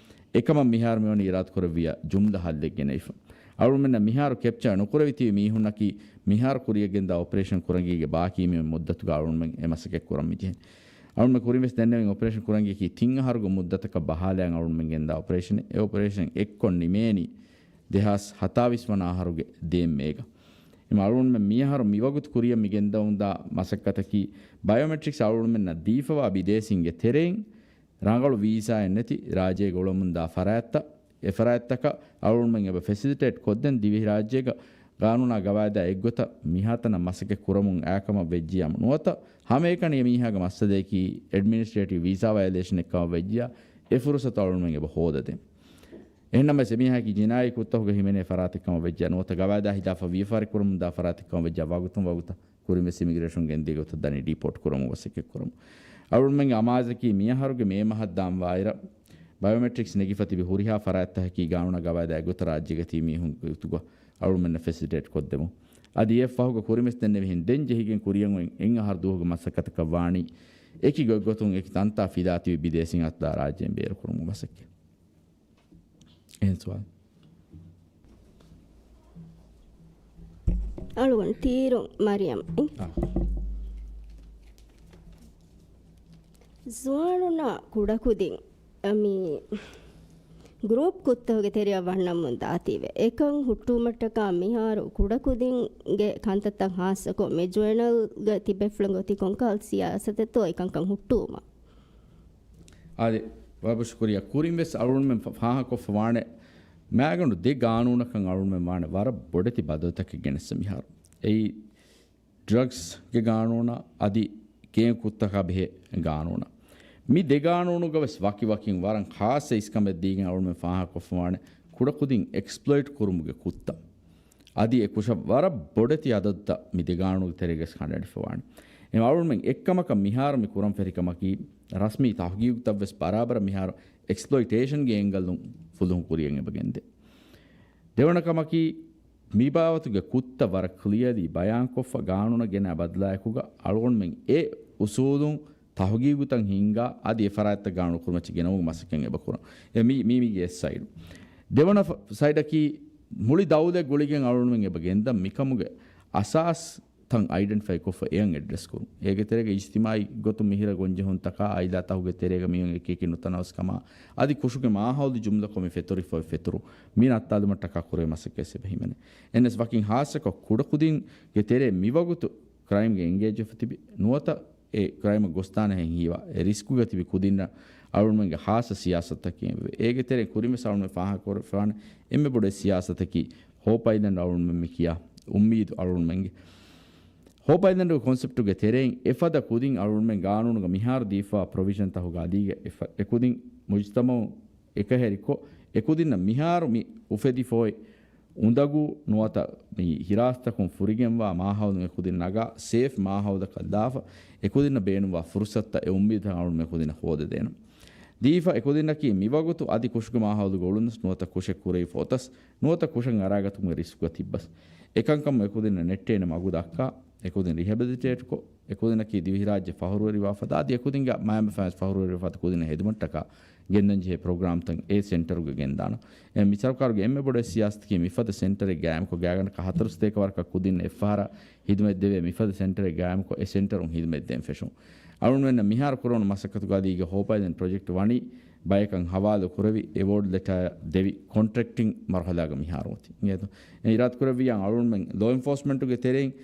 އެކަމަށް މިހާރު މިވަނީ އިރާދަކުރެއްވިއްޔާ ޖުމްލަ ހައްލެއް ގެނައިފަ. އަޅުގަނޑުމެންނަށް މިހާރު ކެޕްޗާ ނުކުރެވިތިބި މީހުންނަކީ މިހާރު ކުރިއަށް ގެންދާ އޮޕަރޭޝަން ކުރަން ގެންދަވާ ބާކީ މި މުއްދަތުގަ އަޅުގަނޑުމެން އެ މަސައްކަތް ކުރަން މިޖެހެނީ. އަޅުގަނޑުމެން ކުރިންވެސް ދެންނެވިން އޮޕަރޭޝަން ކުރަން ގެންދަވާ ތިން އަހަރުގެ މުއްދަތަކަށް ބަހާލާން އަޅުގަނޑުމެން ގެންދާ އޮޕަރޭޝަނެއް. އެ އޮޕަރޭޝަން އެއްކޮށް ނިމޭނީ ދެހާސް ހަތާވީސް ވަނަ އަހަރުގެ ދޭއް މޭގަ. އެމަ އަޅުގަނޑުމެން މިއަހަރު މިވަގުތު ކުރިއަށް މި ގެންދަވަމުންދާ މަސައްކަތަކީ ބަޔޯމެޓްރިކްސް އަޅުގަނޑުމެންނަށް ދީފަވާ ބިދޭސީންގެ ތެރެއިން ރަނގަޅު ވީސާއެއް ނެތި ރާއްޖޭގަ އުޅަމުންދާ ފަރާތްތައް، އެ ފަރާތްތަކަށް އަޅުގަނޑުމެން އެބަ ފެސިލިޓޭޓް ކޮށްދޭން ދިވެހިރާއްޖޭގަ ގާނޫނާ ގަވާއިދާ އެއްގޮތަށް މިހާތަނަށް މަސައްކަތް ކުރަމުން އާކަމަށް ވެއްޖިއްޔާ ނުވަތަ ހަމައެކަނި އެމީހާގެ މައްސަލަޔަކީ އެޑްމިނިސްޓްރޭޓިވް ވީސާ ވަޔަލޭޝަން އެއްކަމަށް ވެއްޖިއްޔާ އެ ފުރުސަތު އަޅުގަނޑުމެން އެބަ ހޯދަދޭން. އެހެންނަމަވެސް އެމީހާއަކީ ޖިނާއީ ކުށްތަކުގަ ހިމެނޭ ފަރާތެއްކަމަށް ވެއްޖިއްޔާ ނުވަތަ ގަވާއިދާ ހިލާފަށް ވިޔަފާރި ކުރަމުންދާ ފަރާތެއްކަމަށް ވެއްޖިއްޔާ ވަގުތުން ވަގުތަށް ކުރިންވެސް އިމިގްރޭޝަން ގެންދިޔަ ގޮތަށް ދަނީ ޑީޕޯޓް ކުރަމުން މަސައްކަތް ކުރަމުން. އަޅުގަނޑުމެންގެ އަމާޒަކީ މިއަހަރުގެ މޭ މަހަށް ދާން ވާއިރަށް ބަޔޯމެޓްރިކްސް ނެގިފަ ތިބި ހުރިހާ ފަރާތްތަކަކީ ގާނޫނާ ގަވާއިދާ އެއްގޮތަށް ރާއްޖޭގަ ތިބި މީހުންގެ ގޮތުގަ އަޅުގަނޑުމެންނަށް ފެސިލިޓޭޓް ކޮށްދެމުން. އަދި އެއަށްފަހުގަ ކުރިންވެސް ދެންނެވިހެން ދެން ޖެހިގެން ކުރިއަށް އޮތް އެއް އަހަރު ދުވަހުގެ މަސައްކަތަކަށް ވާނީ އެކި ގޮތްގޮތުން އެކި ތަންތާ ފިލާ ތިބި ބިދޭސީން އަތުލާ ރާއްޖޭން ބޭރުކުރުމުގެ މަސައްކަތް. އެހެން ސުވާލު. އަޅުގަނޑު ތީރު މަރިޔަމް. އާ. ޒުވާނުންނާ ކުޑަކުދިން މި ގްރޫޕް ކުށްތަކުގެ ތެރެއަށް ވަންނަމުން ދާތީވެ. އެކަން ހުއްޓުވުމަށްޓަކާ މިހާރު ކުޑަކުދިންގެ ކަންތައްތައް ހާއްސަކޮށް މި ޖަނަލްގަ ތިބޭފުޅުން އޮތީ ކޮންކަހަލަ ސިޔާސަތެއްތޯ އެކަންކަން ހުއްޓުވުމަށް؟ އާދެ، ވަރަށް ޝުކުރިއްޔާ. ކުރިން ވެސް އަޅުގަނޑުމެން ފާ-، ފާހަގަކޮށްފަ ވާނެ، މާގަނޑު ދެ ގާނޫނަކަށް އަޅުގަނޑުމެން ވާނެ ވަރަށް ބޮޑެތި ބަދަލުތަކެއް ގެނެއްސަ މިހާރު. އެއީ، ޑްރަގްސްގެ ގާނޫނާ އަދި ގޭން ކުށްތަކާ ބެހޭ ގާނޫނާ. މި ދެ ގާނޫނުގަ ވެސް ވަކިވަކިން ވަރަށް ޚާއްޞަ އިސްކަމެއް ދީގެން އަޅުގަނޑުމެން ފާހަގަކޮށްފަ ވާނެ، ކުޑަކުދިން އެކްސްޕްލޮއިޓް ކުރުމުގެ ކުށްތައް. އަދި އެ ކުށަށް ވަރަށް ބޮޑެތި އަދަދުތައް މި ދެ ގާނޫނުގެ ތެރޭގަސް ކަނޑައެޅިފަ ވާނެ. އެ އަޅުގަނޑުމެން އެއްކަމަކަށް މިހާރު މި ކުރަން ފެށި ކަމަކީ، ރަސްމީ ތަހުގީގުތައް ވެސް ބަރާބަރަށް މިހާރު އެކްސްޕްލޮއިޓޭޝަންގެ އެންގަލުން ފުލުހުން ކުރިއަށް އެބަ ގެންދޭ. ދެވަނަ ކަމަކީ، މި ބާވަތުގެ ކުށްތައް ވަރަށް ކްލިއަރލީ ބަޔާންކޮށްފަ، ގާނޫނަށް ގެނައި ބަދަލާއެކުގަ އަޅުގަނޑުމެން އެ އުސޫލުން ތަހުގީގުތައް ހިންގާ، އަދި އެ ފަރާތްތައް ގާނޫނު ކުރުމަށް ގެނައުމުގެ މަސައްކަތް އެބަ ކުރަން. އެ މީ، މީ، މީގެ އެއް ސައިޑު. ދެވަނަ ފަ-، ސައިޑަކީ، މުޅި ދައުލަތް ގުޅިގެން އަޅުގަނޑުމެން އެބަ ގެންދަން މިކަމުގެ އަސާސް ތަން އައިޑެންޓިފައި ކޮށްފަ އެޔަށް އެޑްރެސް ކުރުން. އޭގެ ތެރޭގަ އިޖްތިމާއީ ގޮތުން މިހިރަ ގޮންޖެހުންތަކާ އާއިލާ ތަހުގެ ތެރޭގަ މީހުން އެކިއެކި ނުތަނަވަސްކަމާ، އަދި ކުށުގެ މާހައުލު ޖުމްލަކޮށް މި ފެތުރިފަ އޮތް ފެތުރު މި ނައްތާލުމަށްޓަކާ ކުރެވޭ މަސައްކަތް އެބަ ހިމެނޭ. އެންނެސް ވަކިން ހާއްސަކޮށް ކުޑަކުދިންގެ ތެރޭ މިވަގުތު ކްރައިމްގެ އެންގޭޖްވެފަ ތިބި ނުވަތަ އެ ކްރައިމަށް ގޮސްދާނެހެން ހީވާ އެ ރިސްކުގަ ތިބި ކުދިންނަށް އަޅުގަނޑުމެންގެ ހާއްސަ ސިޔާސަތަކީ އެބަ. އޭގެ ތެރެއިން ކުރިންވެސް އަޅުގަނޑުމެން ފާހަގަކުރައްވާނެ އެންމެ ބޮޑު ސިޔާސަތަކީ ހޯޕް އައިލެންޑް އަޅުގަނޑުމެން މި ކިޔާ އުއްމީދު އަޅުގަނޑުމެންގެ. ހޯޕް އައިލެންޑްގެ ކޮންސެޕްޓުގެ ތެރެއިން އެފަދަ ކުދިން އަޅުގަނޑުމެން ގާނޫނުގަ މިހާރު ދީފާ ޕްރޮވިޝަންތަކުގަ އަދީގެ އެފަ-، އެކުދިން މުޖުތަމައު އެކަހެރިކޮށް، އެކުދިންނަށް މިހާރު މި އުފެދިފައި އުނދަގޫ ނުވަތަ މި ހިރާސްތަކުން ފުރިގެންވާ މާހައުލުން އެކުދިން ނަގާ، ސޭފް މާހައުލަކަށް ލާފަ، އެކުދިންނަށް ބޭނުންވާ ފުރުސަތުތައް އެ އުއްމީދުތައް އަޅުގަނޑުމެން އެކުދިންނަށް ހޯދަދޭނަން. ދީފަ އެކުދިންނަކީ މިވަގުތު އަދި ކުށުގެ މާހައުލުގަ އުޅުނަސް ނުވަތަ ކުށެއް ކުރެވިފަ އޮތަސް ނުވަތަ ކުށަށް އަރާގަތުމުގެ ރިސްކުގަ ތިއްބަސް. އެކަންކަމުން އެކުދިންނަށް ނެއްޓޭނެ މަގު ދައްކާ، އެކުދިން ރިހެބިލިޓޭޓްކޮށް، އެކުދިންނަކީ ދިވެހިރާއްޖެ ފަހުރުވެރިވާފަ އަދި އެކުދިންގެ މައިންބަފައިން ފަހުރުވެރިވެފަ ކުދިންނަށް ހެދުމަށްޓަކާ ގެންދަންޖެހޭ ޕްރޮގްރާމްތައް އެ ސެންޓަރުގަ ގެންދާނަން. އެ މި ސަރުކާރުގެ އެންމެ ބޮޑު ސިޔާސަތަކީ މިފަދަ ސެންޓަރެއް ގާއިމްކޮށް ގާތްގަނޑަކަށް ހަތަރު ސަތޭކަ ވަރަކަށް ކުދިންނަށް އެއްފަހަރަށް ހިދުމަތްދެވޭ މިފަދަ ސެންޓަރެއް ގާއިމްކޮށް އެ ސެންޓަރުން ހިދުމަތްދޭން ފެށުން. އަޅުގަނޑުމެންނަށް މިހާރު ކުރެވުނު މަސައްކަތުގަ އަދީގެ ހޯޕް އައިލެންޑް ޕްރޮޖެކްޓް ވަނީ ބަޔަކަށް ހަވާލު ކުރެވި، އެވޯޑް ލެޓާ ދެވި، ކޮންޓްރެކްޓިން މަރުހަލާގަ މިހާރު އޮތީ. އިނގޭތޯ؟ އެ އިރާދަކުރެއްވިއްޔާ އަޅުގަނޑުމެން ލޯ އެންފޯސްމަންޓުގެ ތެރެއިން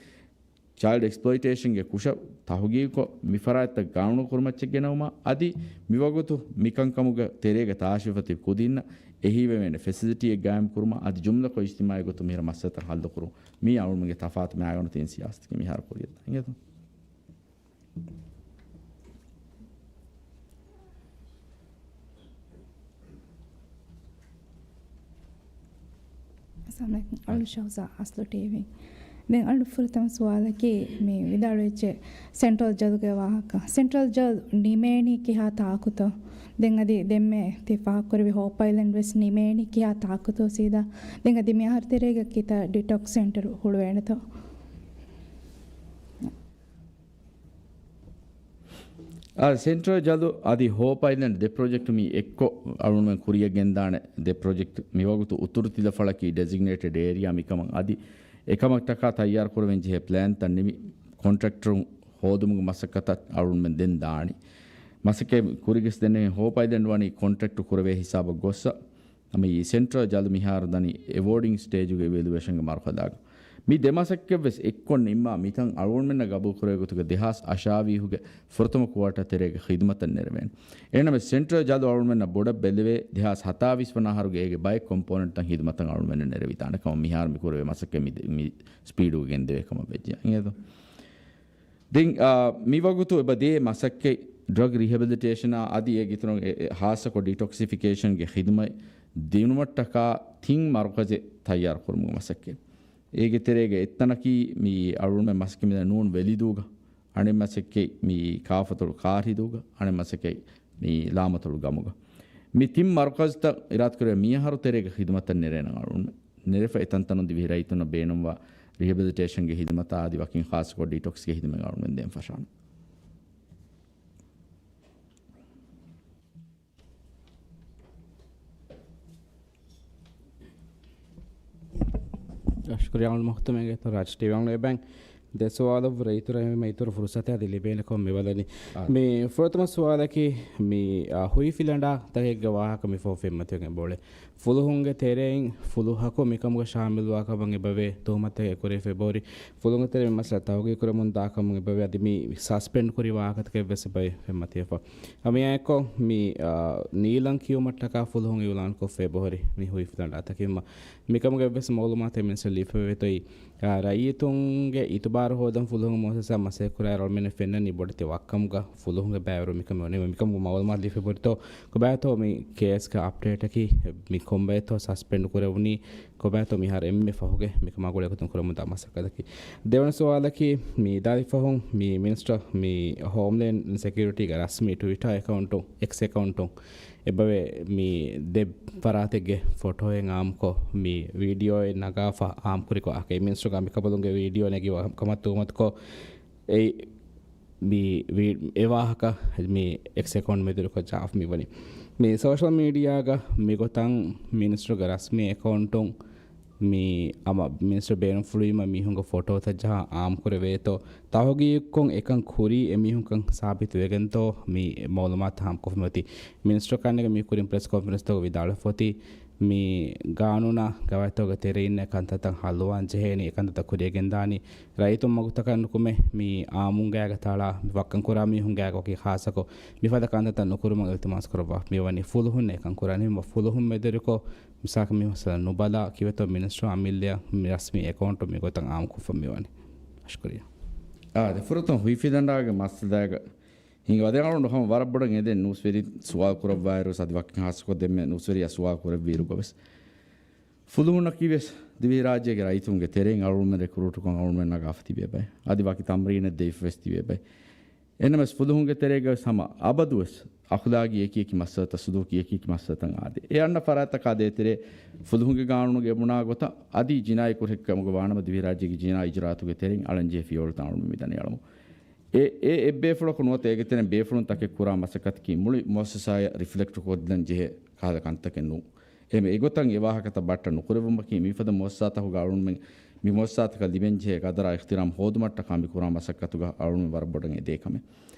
ޗައިލްޑް އެކްސްޕްލޮއިޓޭޝަންގެ ކުށަށް ތަހުގީގުކޮށް، މި ފަރާތްތައް ގާނޫނު ކުރުމަށްޗެއް ގެނައުމަށް އަދި މިވަގުތު މިކަންކަމުގެ ތެރޭގަ ތާށިވެފަ ތިބި ކުދިންނަށް އެހީވެވޭނެ ފެސިލިޓީއެއް ގާއިމް ކުރުމަށް އަދި ޖުމްލަކޮށް އިޖްތިމާއީ ގޮތުން މިހިރަ މައްސަލަތައް ހައްލުކުރުން. މީ އަޅުގަނޑުގެ ތަފާތު މައިގަނޑު ތިން ސިޔާސަތަކީ މިހާރު ކުރިއަށް ދާ. އިނގޭތޯ؟ އައްސަލާމު ޢަލައިކުމް. އަޅު ޝަހުޒާ އަސްލު ޓީވީ. ދެން އަޅު ފުރަތަމަ ސުވާލަކީ މި ވިދާޅުވެއްޖެ ސެންޓްރަލް ޖަލްގެ ވާހަކަ. ސެންޓްރަލް ޖަލް ނިމޭނީ ކިހާ ތާކުތޯ؟ ދެން އަދި ދެންމެ ތި ފާހަގަކުރެއްވި ހޯޕް އައިލެންޑް ވެސް ނިމޭނީ ކިހާ ތާކުތޯ ސީދާ؟ ދެން އަދި މި އަހަރު ތެރޭގަ ކިތައް ޑިޓޮކްސް ސެންޓަރު ހުޅުވޭނެތޯ؟ އާ، ސެންޓްރަލް ޖަލު އަދި ހޯޕް އައިލެންޑް ދެ ޕްރޮޖެކްޓު މި އެއްކޮށް އަޅުގަނޑުމެން ކުރިއަށް ގެންދާނެ ދެ ޕްރޮޖެކްޓް. މިވަގުތު އުތުރު ތިލަފަޅަކީ ޑެޒިގްނޭޓެޑް އޭރިއާ. މިކަމަށް އަދި އެކަމަށްޓަކާ ތައްޔާރު ކުރެވެން ޖެހޭ ޕްލޭންތައް ނިމި، ކޮންޓްރެކްޓަރުން ހޯދުމުގެ މަސައްކަތަށް އަޅުގަނޑުމެން ދެން ދާނީ. މަސައްކަތް ކުރިގެސް ދެންނެވި ހޯޕް އައިލެންޑް ވަނީ ކޮންޓްރެކްޓު ކުރެވޭ ހިސާބަށް ގޮއްސަ، މި ސެންޓްރަލް ޖަލު މިހާރު ދަނީ އެވޯޑިން ސްޓޭޖުގެ އިވެލުއޭޝަންގެ މަރުހަލާގަ. މި ދެ މަސައްކަތްވެސް އެއްކޮށް ނިންމާ މިތަން އަޅުގަނޑުމެންނަށް ގަބޫލުކުރެވޭ ގޮތުގަ ދެހާސް އަށާވީހުގެ ފުރަތަމަ ކުއާޓާ ތެރޭގެ ޚިދުމަތަށް ނެރެވޭނެ. އެހެންނަމަވެސް ސެންޓްރަލް ޖަލު އަޅުގަނޑުމެންނަށް ބޮޑަށް ބެލެވޭ ދެހާސް ހަތާވީސް ވަނަ އަހަރުގެ އޭގެ ބައެއް ކޮމްޕޯނެންޓްތައް ޚިދުމަތަށް އަޅުގަނޑުމެންނަށް ނެރެވިދާނެ ކަމަށް މިހާރު މި ކުރެވޭ މަސައްކަތް މި، މި ސްޕީޑުގަ ގެންދެވޭ ކަމަށް ވެއްޖެ. އިނގޭތޯ؟ ދެން، އާ، މިވަގުތު އެބަ ދޭ މަސައްކަތް ޑްރަގް ރިހެބިލިޓޭޝަނާ އަދި އޭގެ އިތުރުން އެ، އެ، ހާއްސަކޮށް ޑިޓޮކްސިފިކޭޝަންގެ ޚިދުމަތް ދިނުމަށްޓަކާ ތިން މަރުކަޒެއް ތައްޔާރު ކުރުމުގެ މަސައްކަތް. އޭގެ ތެރޭގަ އެއްތަނަކީ މި އަޅުގަނޑުމެން މަސައްކަތް މިދަނީ ނޫން ވެލިދޫގަ، އަނެއް މަސައްކަތް މި ކާފަތޮޅު ކާރިދޫގަ، އަނެއް މަސައްކަތް މި ލާމަތޮޅު ގަމުގަ. މި ތިން މަރުކަޒްތައް އިރާދަކުރެ މިއަހަރު ތެރޭގަ ޚިދުމަތަށް ނެރޭނަން އަޅުގަނޑުމެން. ނެރެފަ އެތަންތަނުން ދިވެހި ރައްޔިތުންނަށް ބޭނުންވާ ރިހެބިލިޓޭޝަންގެ ޚިދުމަތާ އަދި ވަކިން ޚާއްޞަކޮށް ޑިޓޮކްސްގެ ޚިދުމަތް އަޅުގަނޑުމެން ދޭން ފަށާނެ. ޝުކުރިއްޔާ އަޅުގަނޑު މަޚްތޫމެއްގެ ރާޖް ޓީވީ އޮންލައިން އެބައިން ދެ ސުވާލަށްވުރެ އިތުރަށް އެންމެ އިތުރު ފުރުސަތެއް އަދި ލިބޭނެ ކަމަށް މި ބަލަނީ. އާ. މި ފުރަތަމަ ސުވާލަކީ މި، އާ، ހުއިފިލަނޑާ ތަކެއްގެ ވާހަކަ މި ފޮހެ ފެންމަތިވެގެން އެބައުޅޭ. ފުލުހުންގެ ތެރެއިން ފުލުހަކު މިކަމުގަ ޝާމިލުވާ ކަމަށް އެބަވޭ ތުހުމަތެއް އެކުރެވިފަ އެބަހުރި. ފުލުހުންގެ ތެރެއިން މައްސަލަ ތަހުގީގު ކުރަމުން ދާ ކަމުން އެބަވޭ. އަދި މި ސަސްޕެންޑް ކުރި ވާހަކަތަކެއް ވެސް އެބައި ފެންމަތިވެފަ. އަ، މިއާއެކު މި، އާ، ނީލަން ކިޔުމަށްޓަކާ ފުލުހުން އިއުލާންކޮށްފަ އެބަހުރި މި ހުއިފިލަނޑާތަކެއްމަ. މިކަމުގެ އެއްވެސް މައުލޫމާތެއް މިނިސްޓަރ ލިބިފައިވޭތޯއި، އާ، ރައްޔިތުންގެ އިތުބާރު ހޯދަން ފުލުހުން މުއައްސަސާ މަސައްކަތް ކުރާ އަޅުގަނޑުމެންނަށް ފެންނަނީ ބޮޑެތި ވައްކަމުގަ ފުލުހުންގެ ބައިވެރިވުން މިކަމެއް ވަނީ. މިކަމުގެ މައުލޫމާތު ލިބިފައި ބޮޑެތޯ ކޮބާތޯ މި ކޭސްގެ އަޕްޑޭޓަކީ މި ކޮންބައިތޯ ސަސްޕެންޑް ކުރެވުނީ ކޮބާތޯ މިހާރު އެންމެ ފަހުގެ މިކަމާ ގުޅޭގޮތުން ކުރަމުންދާ މަސައްކަތަކީ. ދެވަނަ ސުވާލަކީ، މި ދާދި ފަހުން މި މިނިސްޓަރ މި ހޯމްލޭންޑް ސެކިއުރިޓީގެ ރަސްމީ ޓްވިޓާ އެކައުންޓުން، އެކްސް އެކައުންޓުން އެބަވޭ މި ދެ ފަރާތެއްގެ ފޮޓޯއެއް އާއްމުކޮށް، މި ވީޑިއޯއެއް ނަގާފަ އާއްމުކުރިކޮށް، އަކީ މިނިސްޓަރުގެ އަނބިކަނބަލުންގެ ވީޑިއޯ ނެގި ކަމަށް ތުހުމަތުކޮށް، އެ މި ވީ-، އެ ވާހަކަ މި އެކްސް އެކައުންޓް މެދުވެރިކޮށް ޖާފް މިވަނީ. މި ސޯޝަލް މީޑިއާގަ މިގޮތަށް މިނިސްޓަރުގެ ރަސްމީ އެކައުންޓުން މި ހަމަ މިނިސްޓަރ ބޭނުންފުޅުވީމަ މީހުންގެ ފޮޓޯތައް ޖަހާ އާއްމުކުރެވޭތޯ، ތަހުގީގުކޮށް އެކަން ކުރީ އެމީހުންކަން ސާބިތުވެގެންތޯ މި މައުލޫމާތު ހާމަކޮށްފަ މިއޮތީ. މިނިސްޓަރ ކަންނޭނގެ މި ކުރިން ޕްރެސް ކޮންފަރެންސްތަކުގަ ވިދާޅުވެފައޮތީ، މި ގާނޫނާ ގަވާއިދުތަކުގެ ތެރެއިންނޭ ކަންތައްތައް ހައްލުވާން ޖެހޭނީ، އެކަންތައްތައް ކުރިއަށް ގެންދާނީ ރައްޔިތުން މަގުތަކަށް ނުކުމެ، މި އާއްމުން ގާގަ ތަޅާ، މި ވައްކަން ކުރާ މީހުން ގާގަ ވަކި ޚާއްޞަކޮށް، މިފަދަ ކަންތައްތައް ނުކުރުމަށް އިލްތިމާސް ކުރައްވާ. މިވަނީ ފުލުހުން އެކަން ކުރާނީ، ފުލުހުން މެދުވެރިކޮށް، މިސާލަކަށް މި މައްސަލަ ނުބަލާ، ކިވެތޯ މިނިސްޓަރު އަމިއްލައަށް މި ރަސްމީ އެކައުންޓު މިގޮތަށް އާއްމުކޮށްފަ މިވަނީ. ޝުކުރިއްޔާ. އާ، ދެ ފުރަތަމަ ހުއިފިލަނޑާގެ މައްސަލައިގަ ހިނގާ ދެން އަޅުގަނޑު ހަމަ ވަރަށް ބޮޑަށް އެދެން ނޫސްވެރި ސުވާލު ކުރައްވާއިރު ސަދި ވަކި ހާއްސަކޮށް ދެންމެ ނޫސްވެރިޔާ ސުވާލު ކުރެއްވިއިރުގަވެސް، ފުލުހުންނަކީވެސް ދިވެހިރާއްޖޭގެ ރައްޔިތުންގެ ތެރެއިން އަޅުގަނޑުމެން ރެކްރޫޓުކޮށް އަޅުގަނޑުމެން ނަގާފަ ތިބޭ ބައެއް. އަދި ވަކި ތަމްރީނެއް ދެވިފަވެސް ތިބޭ ބައެއް. އެހެންނަމަވެސް ފުލުހުންގެ ތެރޭގަވެސް ހަމަ އަބަދުވެސް އަޚުލާގީ އެކިއެކި މައްސަލަތައް، ސުލޫކީ އެކިއެކި މައްސަލަތައް އާދޭ. އެ އަންނަ ފަރާތްތަކާ ދޭތެރޭ ފުލުހުންގެ ގާނޫނުގަ އެބުނާ ގޮތަށް އަދި ޖިނާއީ ކުށެއްކަމުގަ ވާނަމަ ދިވެހިރާއްޖޭގެ ޖިނާއީ އިޖުރާއަތުގެ ތެރެއިން އަޅަންޖެހޭ ފިޔަވަޅުތައް އަޅުގަނޑު މިދަނީ އަޅަމު. އެ، އެ އެއްބޭފުޅަކު ނުވަތަ އޭގެ ތެރެއިން ބޭފުޅުން ތަކެއް ކުރާ މަސައްކަތަކީ މުޅި މުއައްސަސާއަށް ރިފްލެކްޓް ކޮށްލަން ޖެހޭ ކަހަލަ ކަންތަކެއް ނޫން. އެހެން އެގޮތަށް އެ ވާހަކަތައް ބައްޓަން ނުކުރެވުމަކީ، މިފަދަ މުއައްސަސާތަކުގަ އަޅުގަނޑުމެން، މި މުއައްސަސާތަކަށް ލިބެންޖެހޭ ގަދަރާ އިޙްތިރާމް ހޯދުމަށްޓަކާ މި ކުރާ މަސައްކަތުގަ އަޅުގަނޑުމެން ވަރަށް ބޮޑަށް އެދޭ ކަމެއް.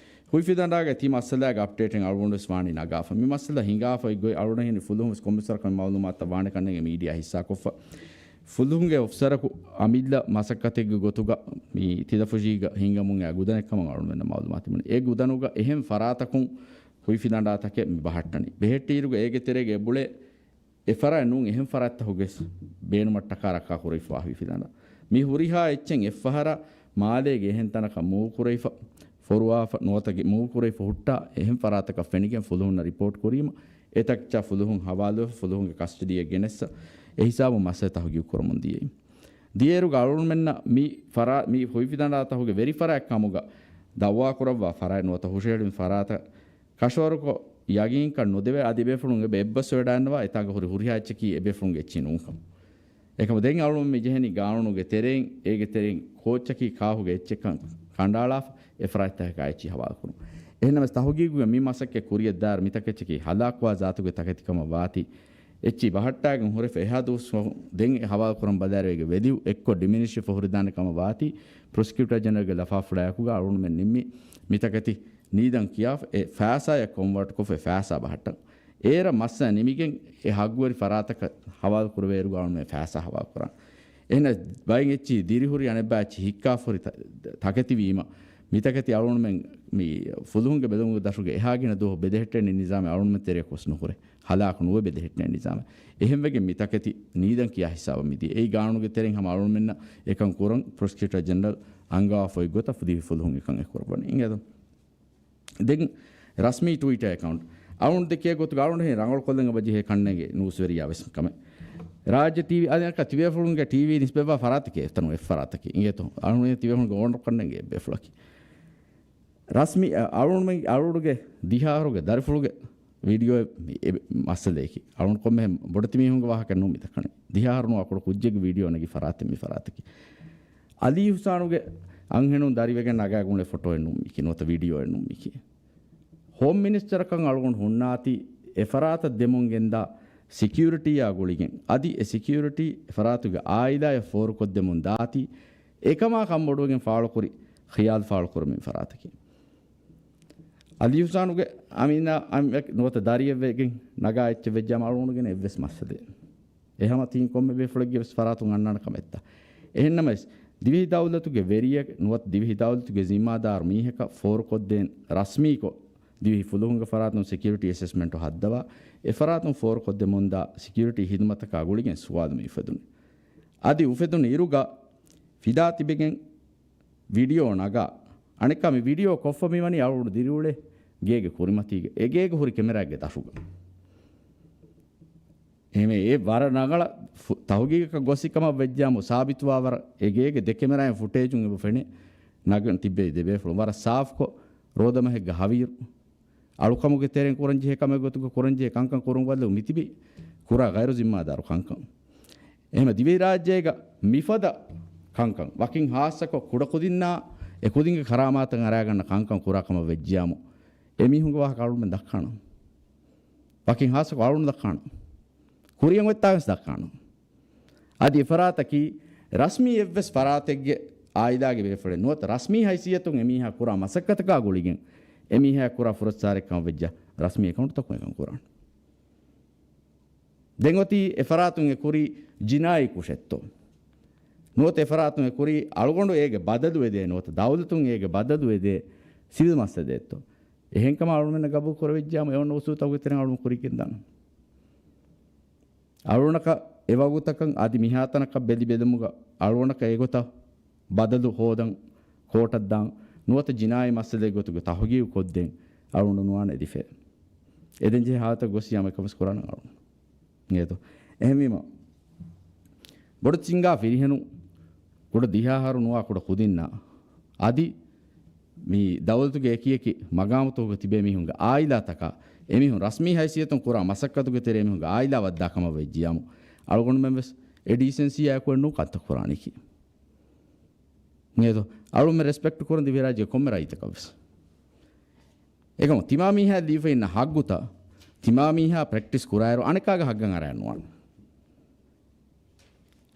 ހުއިފިލަނޑާގެ ތި މައްސަލާގެ އަޕްޑޭޓެއް އަޅުގަނޑުވެސް ވާނީ ނަގާފަ. މި މައްސަލަ ހިނގާފަ އޮތް ގޮތް އަޅުގަނޑަށް ހީވަނީ ފުލުހުންވެސް ކޮންމެސް ވަރަކަށް މި މައުލޫމާތުތައް ވާނެ ކަންނޭނގެ މީޑިއާ ހިއްސާކޮށްފަ. ފުލުހުންގެ އޮފިސަރަކު އަމިއްލަ މަސައްކަތެއްގެ ގޮތުގަ މި ތިލަފުށީގަ ހިނގަމުން އައި ގުދަނެއް ކަމަށް އަޅުގަނޑުމެންނަށް މައުލޫމާތު ތިބުނީ. އެ ގުދަނުގަ އެހެން ފަރާތަކުން ހުއިފިލަނޑާތަކެއް މި ބަހައްޓަނީ. ބެހެއްޓިއިރުގަ އޭގެ ތެރޭގަ އެބުޅޭ އެ ފަރާތް ނޫން އެހެން ފަރާތްތަކުގެ ބޭނުމަށްޓަކާ ރައްކާ ކުރެވިފަވާ ހުއިފިލަނޑާ. މި ހުރިހާ އެއްޗެއް އެއްފަހަރަށް މާލޭގެ އެހެން ތަނަކަށް މޫވް ކުރެވިފަ، ފޮރުވާފަ، ނުވަތަ މޫވް ކުރެވިފަ ހުއްޓާ އެހެން ފަރާތަކަށް ފެނިގެން ފުލުހުންނަށް ރިޕޯޓް ކުރީމަ، އެތަކެއްޗާ ފުލުހުން ހަވާލުވެފަ، ފުލުހުންގެ ކަސްޓަޑީއަށް ގެނެއްސަ، އެ ހިސާބުން މައްސަލަ ތަހުގީގު ކުރަމުން ދިޔައީ. ދިޔައިރުގަ އަޅުގަނޑުމެންނަށް މި ފަރާ-، މި ހުއިފިލަނޑާ ތަހުގެ ވެރި ފަރާތް ކަމުގަ ދައުވާ ކުރައްވާ ފަރާތް ނުވަތަ ހުށަހެޅުން ފަރާތަށް ކަށަވަރުކޮށް، ޔަގީންކަން ނުދެވޭ. އަދި ބޭފުޅުން އެބަ އެއްބަސްވެވަޑައިގަންނަވާ، އެތާނގަ ހުރި ހުރިހާ އެއްޗަކީ އެބޭފުޅުންގެ އެއްޗެއް ނޫންކަން. އެކަމަ ދެން އަޅުގަނޑު މި ޖެހެނީ ގާނޫނުގެ ތެރެއިން، އޭގެ ތެރެއިން ކޯއްޗަކީ ކާހުގެ އެއްޗެއްކަން ކަނޑައަޅާފަ، އެ ފަރާތްތަކަކާ އެއްޗިހި ހަވާލުކުރުން. އެހެންނަމަވެސް ތަހުގީގުގެ މި މަސައްކަތް ކުރިއަށްދާއިރު މިތަކެއްޗަކީ ހަލާކުވާ ޒާތުގެ ތަކެތިކަމަށް ވާތީ، އެއްޗިހި ބަހައްޓާގެން ހުރެފަ އެހާ ދުވަސް ފަހު ދެން އެ ހަވާލުކުރަން ބަލާއިރު އޭގެ ވެލިއު އެއްކޮށް ޑިމިނިޝްވެފަ ހުރިދާނެ ކަމަށް ވާތީ، ޕްރޮސިކިއުޓަރ ޖެނެރަލްގެ ލަފާފުޅާއެކުގަ އަޅުގަނޑުމެން ނިންމީ މިތަކެތި ނީދަން ކިޔާފަ އެ ފައިސާއަށް ކޮންވާޓްކޮށްފަ އެ ފައިސާ ބަހައްޓަން. އޭރަށް މައްސަލަ ނިމިގެން އެ ހައްގުވެރި ފަރާތަކަށް ހަވާލު ކުރެވޭއިރުގަ އަޅުގަނޑުމެން ފައިސާ ހަވާލު ކުރާނެ. އެހެނަސް ބައެއް އެއްޗިހި ދިރިހުރި އަނެއްބައި އެއްޗިހި ހިއްކާފަ ހުރި ތަ-، ތަކެތިވީމަ، މިތަކެތި އަޅުގަނޑުމެން މި ފުލުހުންގެ ބެލުމުގެ ދަށުގެ އެހާ ގިނަ ދުވަހު ބެލެހެއްޓޭނެ ނިޒާމެއް އަޅުގަނޑުމެން ތެރެއަކު ވެސް ނުހުރޭ. ހަލާކު ނުވެ ބެލެހެއްޓޭނެ ނިޒާމެއް. އެހެންވެގެން މި ތަކެތި ނީދަން ކިޔާ ހިސާބަށް މިދިޔަ. އެއީ ގާނޫނުގެ ތެރެއިން ހަމަ އަޅުގަނޑުމެންނަށް އެކަން ކުރަން ޕްރޮސިކިއުޓަރ ޖެނެރަލް އަންގަވާފައި ގޮތަށް ދިވެހި ފުލުހުން އެކަން އެ ކުރައްވަނީ. އިނގޭތޯ؟ ދެން ރަސްމީ ޓުވިޓަރ އެކައުންޓް. އަޅުގަނޑު ދެކޭ ގޮތުގަ އަޅުގަނޑު ހެން ރަނގަޅުކޮށްލަން އެބަޖެހޭ ކަންނޭނގެ ނޫސްވެރިޔާ ވެސް ކަމެއް. ރާއްޖެ ޓީވީ، އަދި އަނެއްކާ ތިބޭފުޅުންގެ ޓީވީ ނިސްބަތްވާ ފަރާތަކީ އެތަނު އެއް ފަރާތަކީ. އިނގޭތޯ؟ އަޅުގަނޑު ތިބޭފުޅުންގެ އޯނަރު ކަންނޭނގެ އެއްބޭފުޅަކީ. ރަސްމީ، އަ، އަޅުގަނޑުމެން، އަޅުގަނޑުގެ ދިހަ އަހަރުގެ ދަރިފުޅުގެ ވީޑިއޯ އެ، އެ މައްސަލައަކީ. އަޅުގަނޑު ކޮންމެހެން ބޮޑެތި މީހުންގެ ވާހަކަ ނޫން މި ދައްކަނީ. ދިހަ އަހަރު ނުވާ ކުޑަ ކުއްޖެއްގެ ވީޑިއޯ ނެގި ފަރާތެއް މި ފަރާތަކީ. އަލީ ހުސާނުގެ އަންހެނުން ދަރިވެގެން ނަގާގެން އުޅޭ ފޮޓޯއެއް ނޫން މީކީ، ނުވަތަ ވީޑިއޯއެއް ނޫން މީކީ. ހޯމް މިނިސްޓަރަކަށް އަޅުގަނޑު ހުންނާތީ، އެ ފަރާތަށް ދެމުން ގެންދާ ސެކިއުރިޓީއާ ގުޅިގެން، އަދި އެ ސެކިއުރިޓީ އެ ފަރާތުގެ އާއިލާޔަށް ފޯރުކޮށްދެމުން ދާތީ، އެކަމާ ކަންބޮޑުވެގެން ފާޅުކުރި ޚިޔާލު ފާޅުކުރުމުގެ ފަރާތަކީ. އަލީ ހުސާނުގެ އަމީނާ އަމިއްލަ ނުވަތަ ދަރިއެއް ވެގެން ނަގާ އެއްޗެއް ވެއްޖާމަ އަޅުގަނޑުގެ އެއްވެސް މައްސަލައެއް. އެ ހަމަ ތިން ކޮންމެ ބޭފުޅެއްގެ ވެސް ފަރާތުން އަންނާނެ ކަމެއްތަ؟ އެހެންނަމަވެސް، ދިވެހި ދައުލަތުގެ ވެރިއެއް ނުވަތަ ދިވެހި ދައުލަތުގެ ޒިންމާދާރު މީހަކަށް ފޯރުކޮށްދޭން ރަސްމީކޮށް، ދިވެހި ފުލުހުންގެ ފަރާތުން ސެކިއުރިޓީ އެސެސްމަންޓު ހައްދަވާ، އެ ފަރާތުން ފޯރުކޮށްދެމުންދާ ސެކިއުރިޓީ ހިދުމަތަކާ ގުޅިގެން ސުވާލު މި އުފެދުނީ. އަދި އުފެދުނު އިރުގަ ފިލާ ތިބެގެން ވީޑިއޯ ނަގާ، އަނެއްކާ މި ވީޑިއޯ ކޮށްފަ މިވަނީ އަޅުގަނޑު ދިރިއުޅޭ ގޭގެ ކުރިމަތީގަ، އެ ގޭގަ ހުރި ކެމެރާގެ ދަށުގަ. އެހެންވެ، އެ ވަރަށް ރަނގަޅަށް ފު-، ތަހުގީގަކަށް ގޮސް ކަމަށް ވެއްޖާމު ސާބިތުވާ ވަރަށް އެ ގޭގެ ދެ ކެމެރާއިން ފުޓޭޖުން އެބަ ފެނޭ ނަގަން ތިއްބެވި ދެބޭފުޅުން ވަރަށް ސާފްކޮށް ރޯދަމަހެއްގަ ހަވީރު. އަޅުކަމުގެ ތެރެއިން ކުރަންޖެހޭ ކަމެއް ގޮތުގަ ކުރަންޖެހޭ ކަންކަން ކުރަން ވައްލު މިތިބީ ކުރާ ޣައިރު ޒިންމާދާރު ކަންކަން. އެހެން ދިވެހިރާއްޖޭގަ މިފަދަ ކަންކަން ވަކިން ހާއްސަކޮށް ކުޑަކުދިންނާ އެކުދިންގެ ކަރާމާތަށް އަރާގަންނަ ކަންކަން ކުރާ ކަމަށް ވެއްޖިޔާމު އެމީހުންގެ ވާހަކަ އަޅުގަނޑުމެން ދައްކާނަން. ވަކިން ހާއްސަކޮށް އަޅުގަނޑު ދައްކާނަން. ކުރިއަށް އޮތްތާވެސް ދައްކާނަން. އަދި އެފަރާތަކީ ރަސްމީ އެއްވެސް ފަރާތެއްގެ އާއިލާގެ ބޭފުޅެއް ނުވަތަ ރަސްމީ ހައިސިއްޔަތުން އެމީހާ ކުރާ މަސައްކަތަކާ ގުޅިގެން އެމީހާ ކުރާ ފުރައްސާރެއް ކަމަށް ވެއްޖާ ރަސްމީ އެކައުންޓްތަކުން އެކަން ކުރާނެ. ދެން އޮތީ އެފަރާތުން އެ ކުރީ ޖިނާއީ ކުށެއްތޯ؟ ނުވަތަ އެފަރާތުން އެ ކުރީ އަޅުގަނޑު އޭގެ ބަދަލު އެދޭ ނުވަތަ ދައުލަތުން އޭގެ ބަދަލު އެދޭ ސިވިލް މައްސަލައެއްތޯ؟ އެހެންކަމަށް އަޅުގަނޑުމެންނަށް ގަބޫލު ކުރެވިއްޖާމު އެ އޮންނަ އުސޫލުތަކުގެ ތެރެއިން އަޅުގަނޑު ކުރިއަށް ގެންދާނަން. އަޅުގަނޑަކަށް އެ ވަގުތަކަށް އަދި މިހާތަނަކަށް ބެލި ބެލުމުގަ އަޅުގަނޑަކަށް އެގޮތަށް ބަދަލު ހޯދަން ކޯޓަށް ދާން ނުވަތަ ޖިނާއީ މައްސަލައެއް ގޮތުގަ ތަހުގީގު ކޮށްދޭން އަޅުގަނޑު ނުވާނެ އެދިފައެއް. އެދެންޖެހޭ ހާލަތަށް ގޮސް ޔާމެ ކަމެސް ކުރާނަން އަޅުގަނޑު. އިނގޭތޯ؟ އެހެންވީމަ، ބޮޑެތި ސިންގާ ފިރިހެނުން ކުޑަ ދިހަ އަހަރު ނުވާ ކުޑަ ކުދިންނާ އަދި މި ދައުލަތުގެ އެކި އެކި މަގާމުތަކުގަ ތިބޭ މީހުންގެ އާއިލާތަކާ އެމީހުން ރަސްމީ ހައިސިއްޔަތުން ކުރާ މަސައްކަތުގެ ތެރޭ މީހުންގެ އާއިލާ ވައްދާ ކަމަށް ވެއްޖިޔާމު، އަޅުގަނޑުމެން ވެސް އެ ޑީސެންސީއާ އެކު ނޫން ކަންތައް ކުރާނީކީ. އިނގޭތޯ؟ އަޅުމެން ރެސްޕެކްޓް ކުރަން ދިވެހިރާއްޖޭ ކޮންމެ ރައްޔިތަކަށް ވެސް. އެކަމު ތިމާ މީހާ ލިޔެފަ އިންނަ ހައްގުތައް ތިމާ މީހާ ޕްރެކްޓިސް ކުރާއިރު އަނެކާގެ ހައްގަށް އަރާ ނުވާނެ.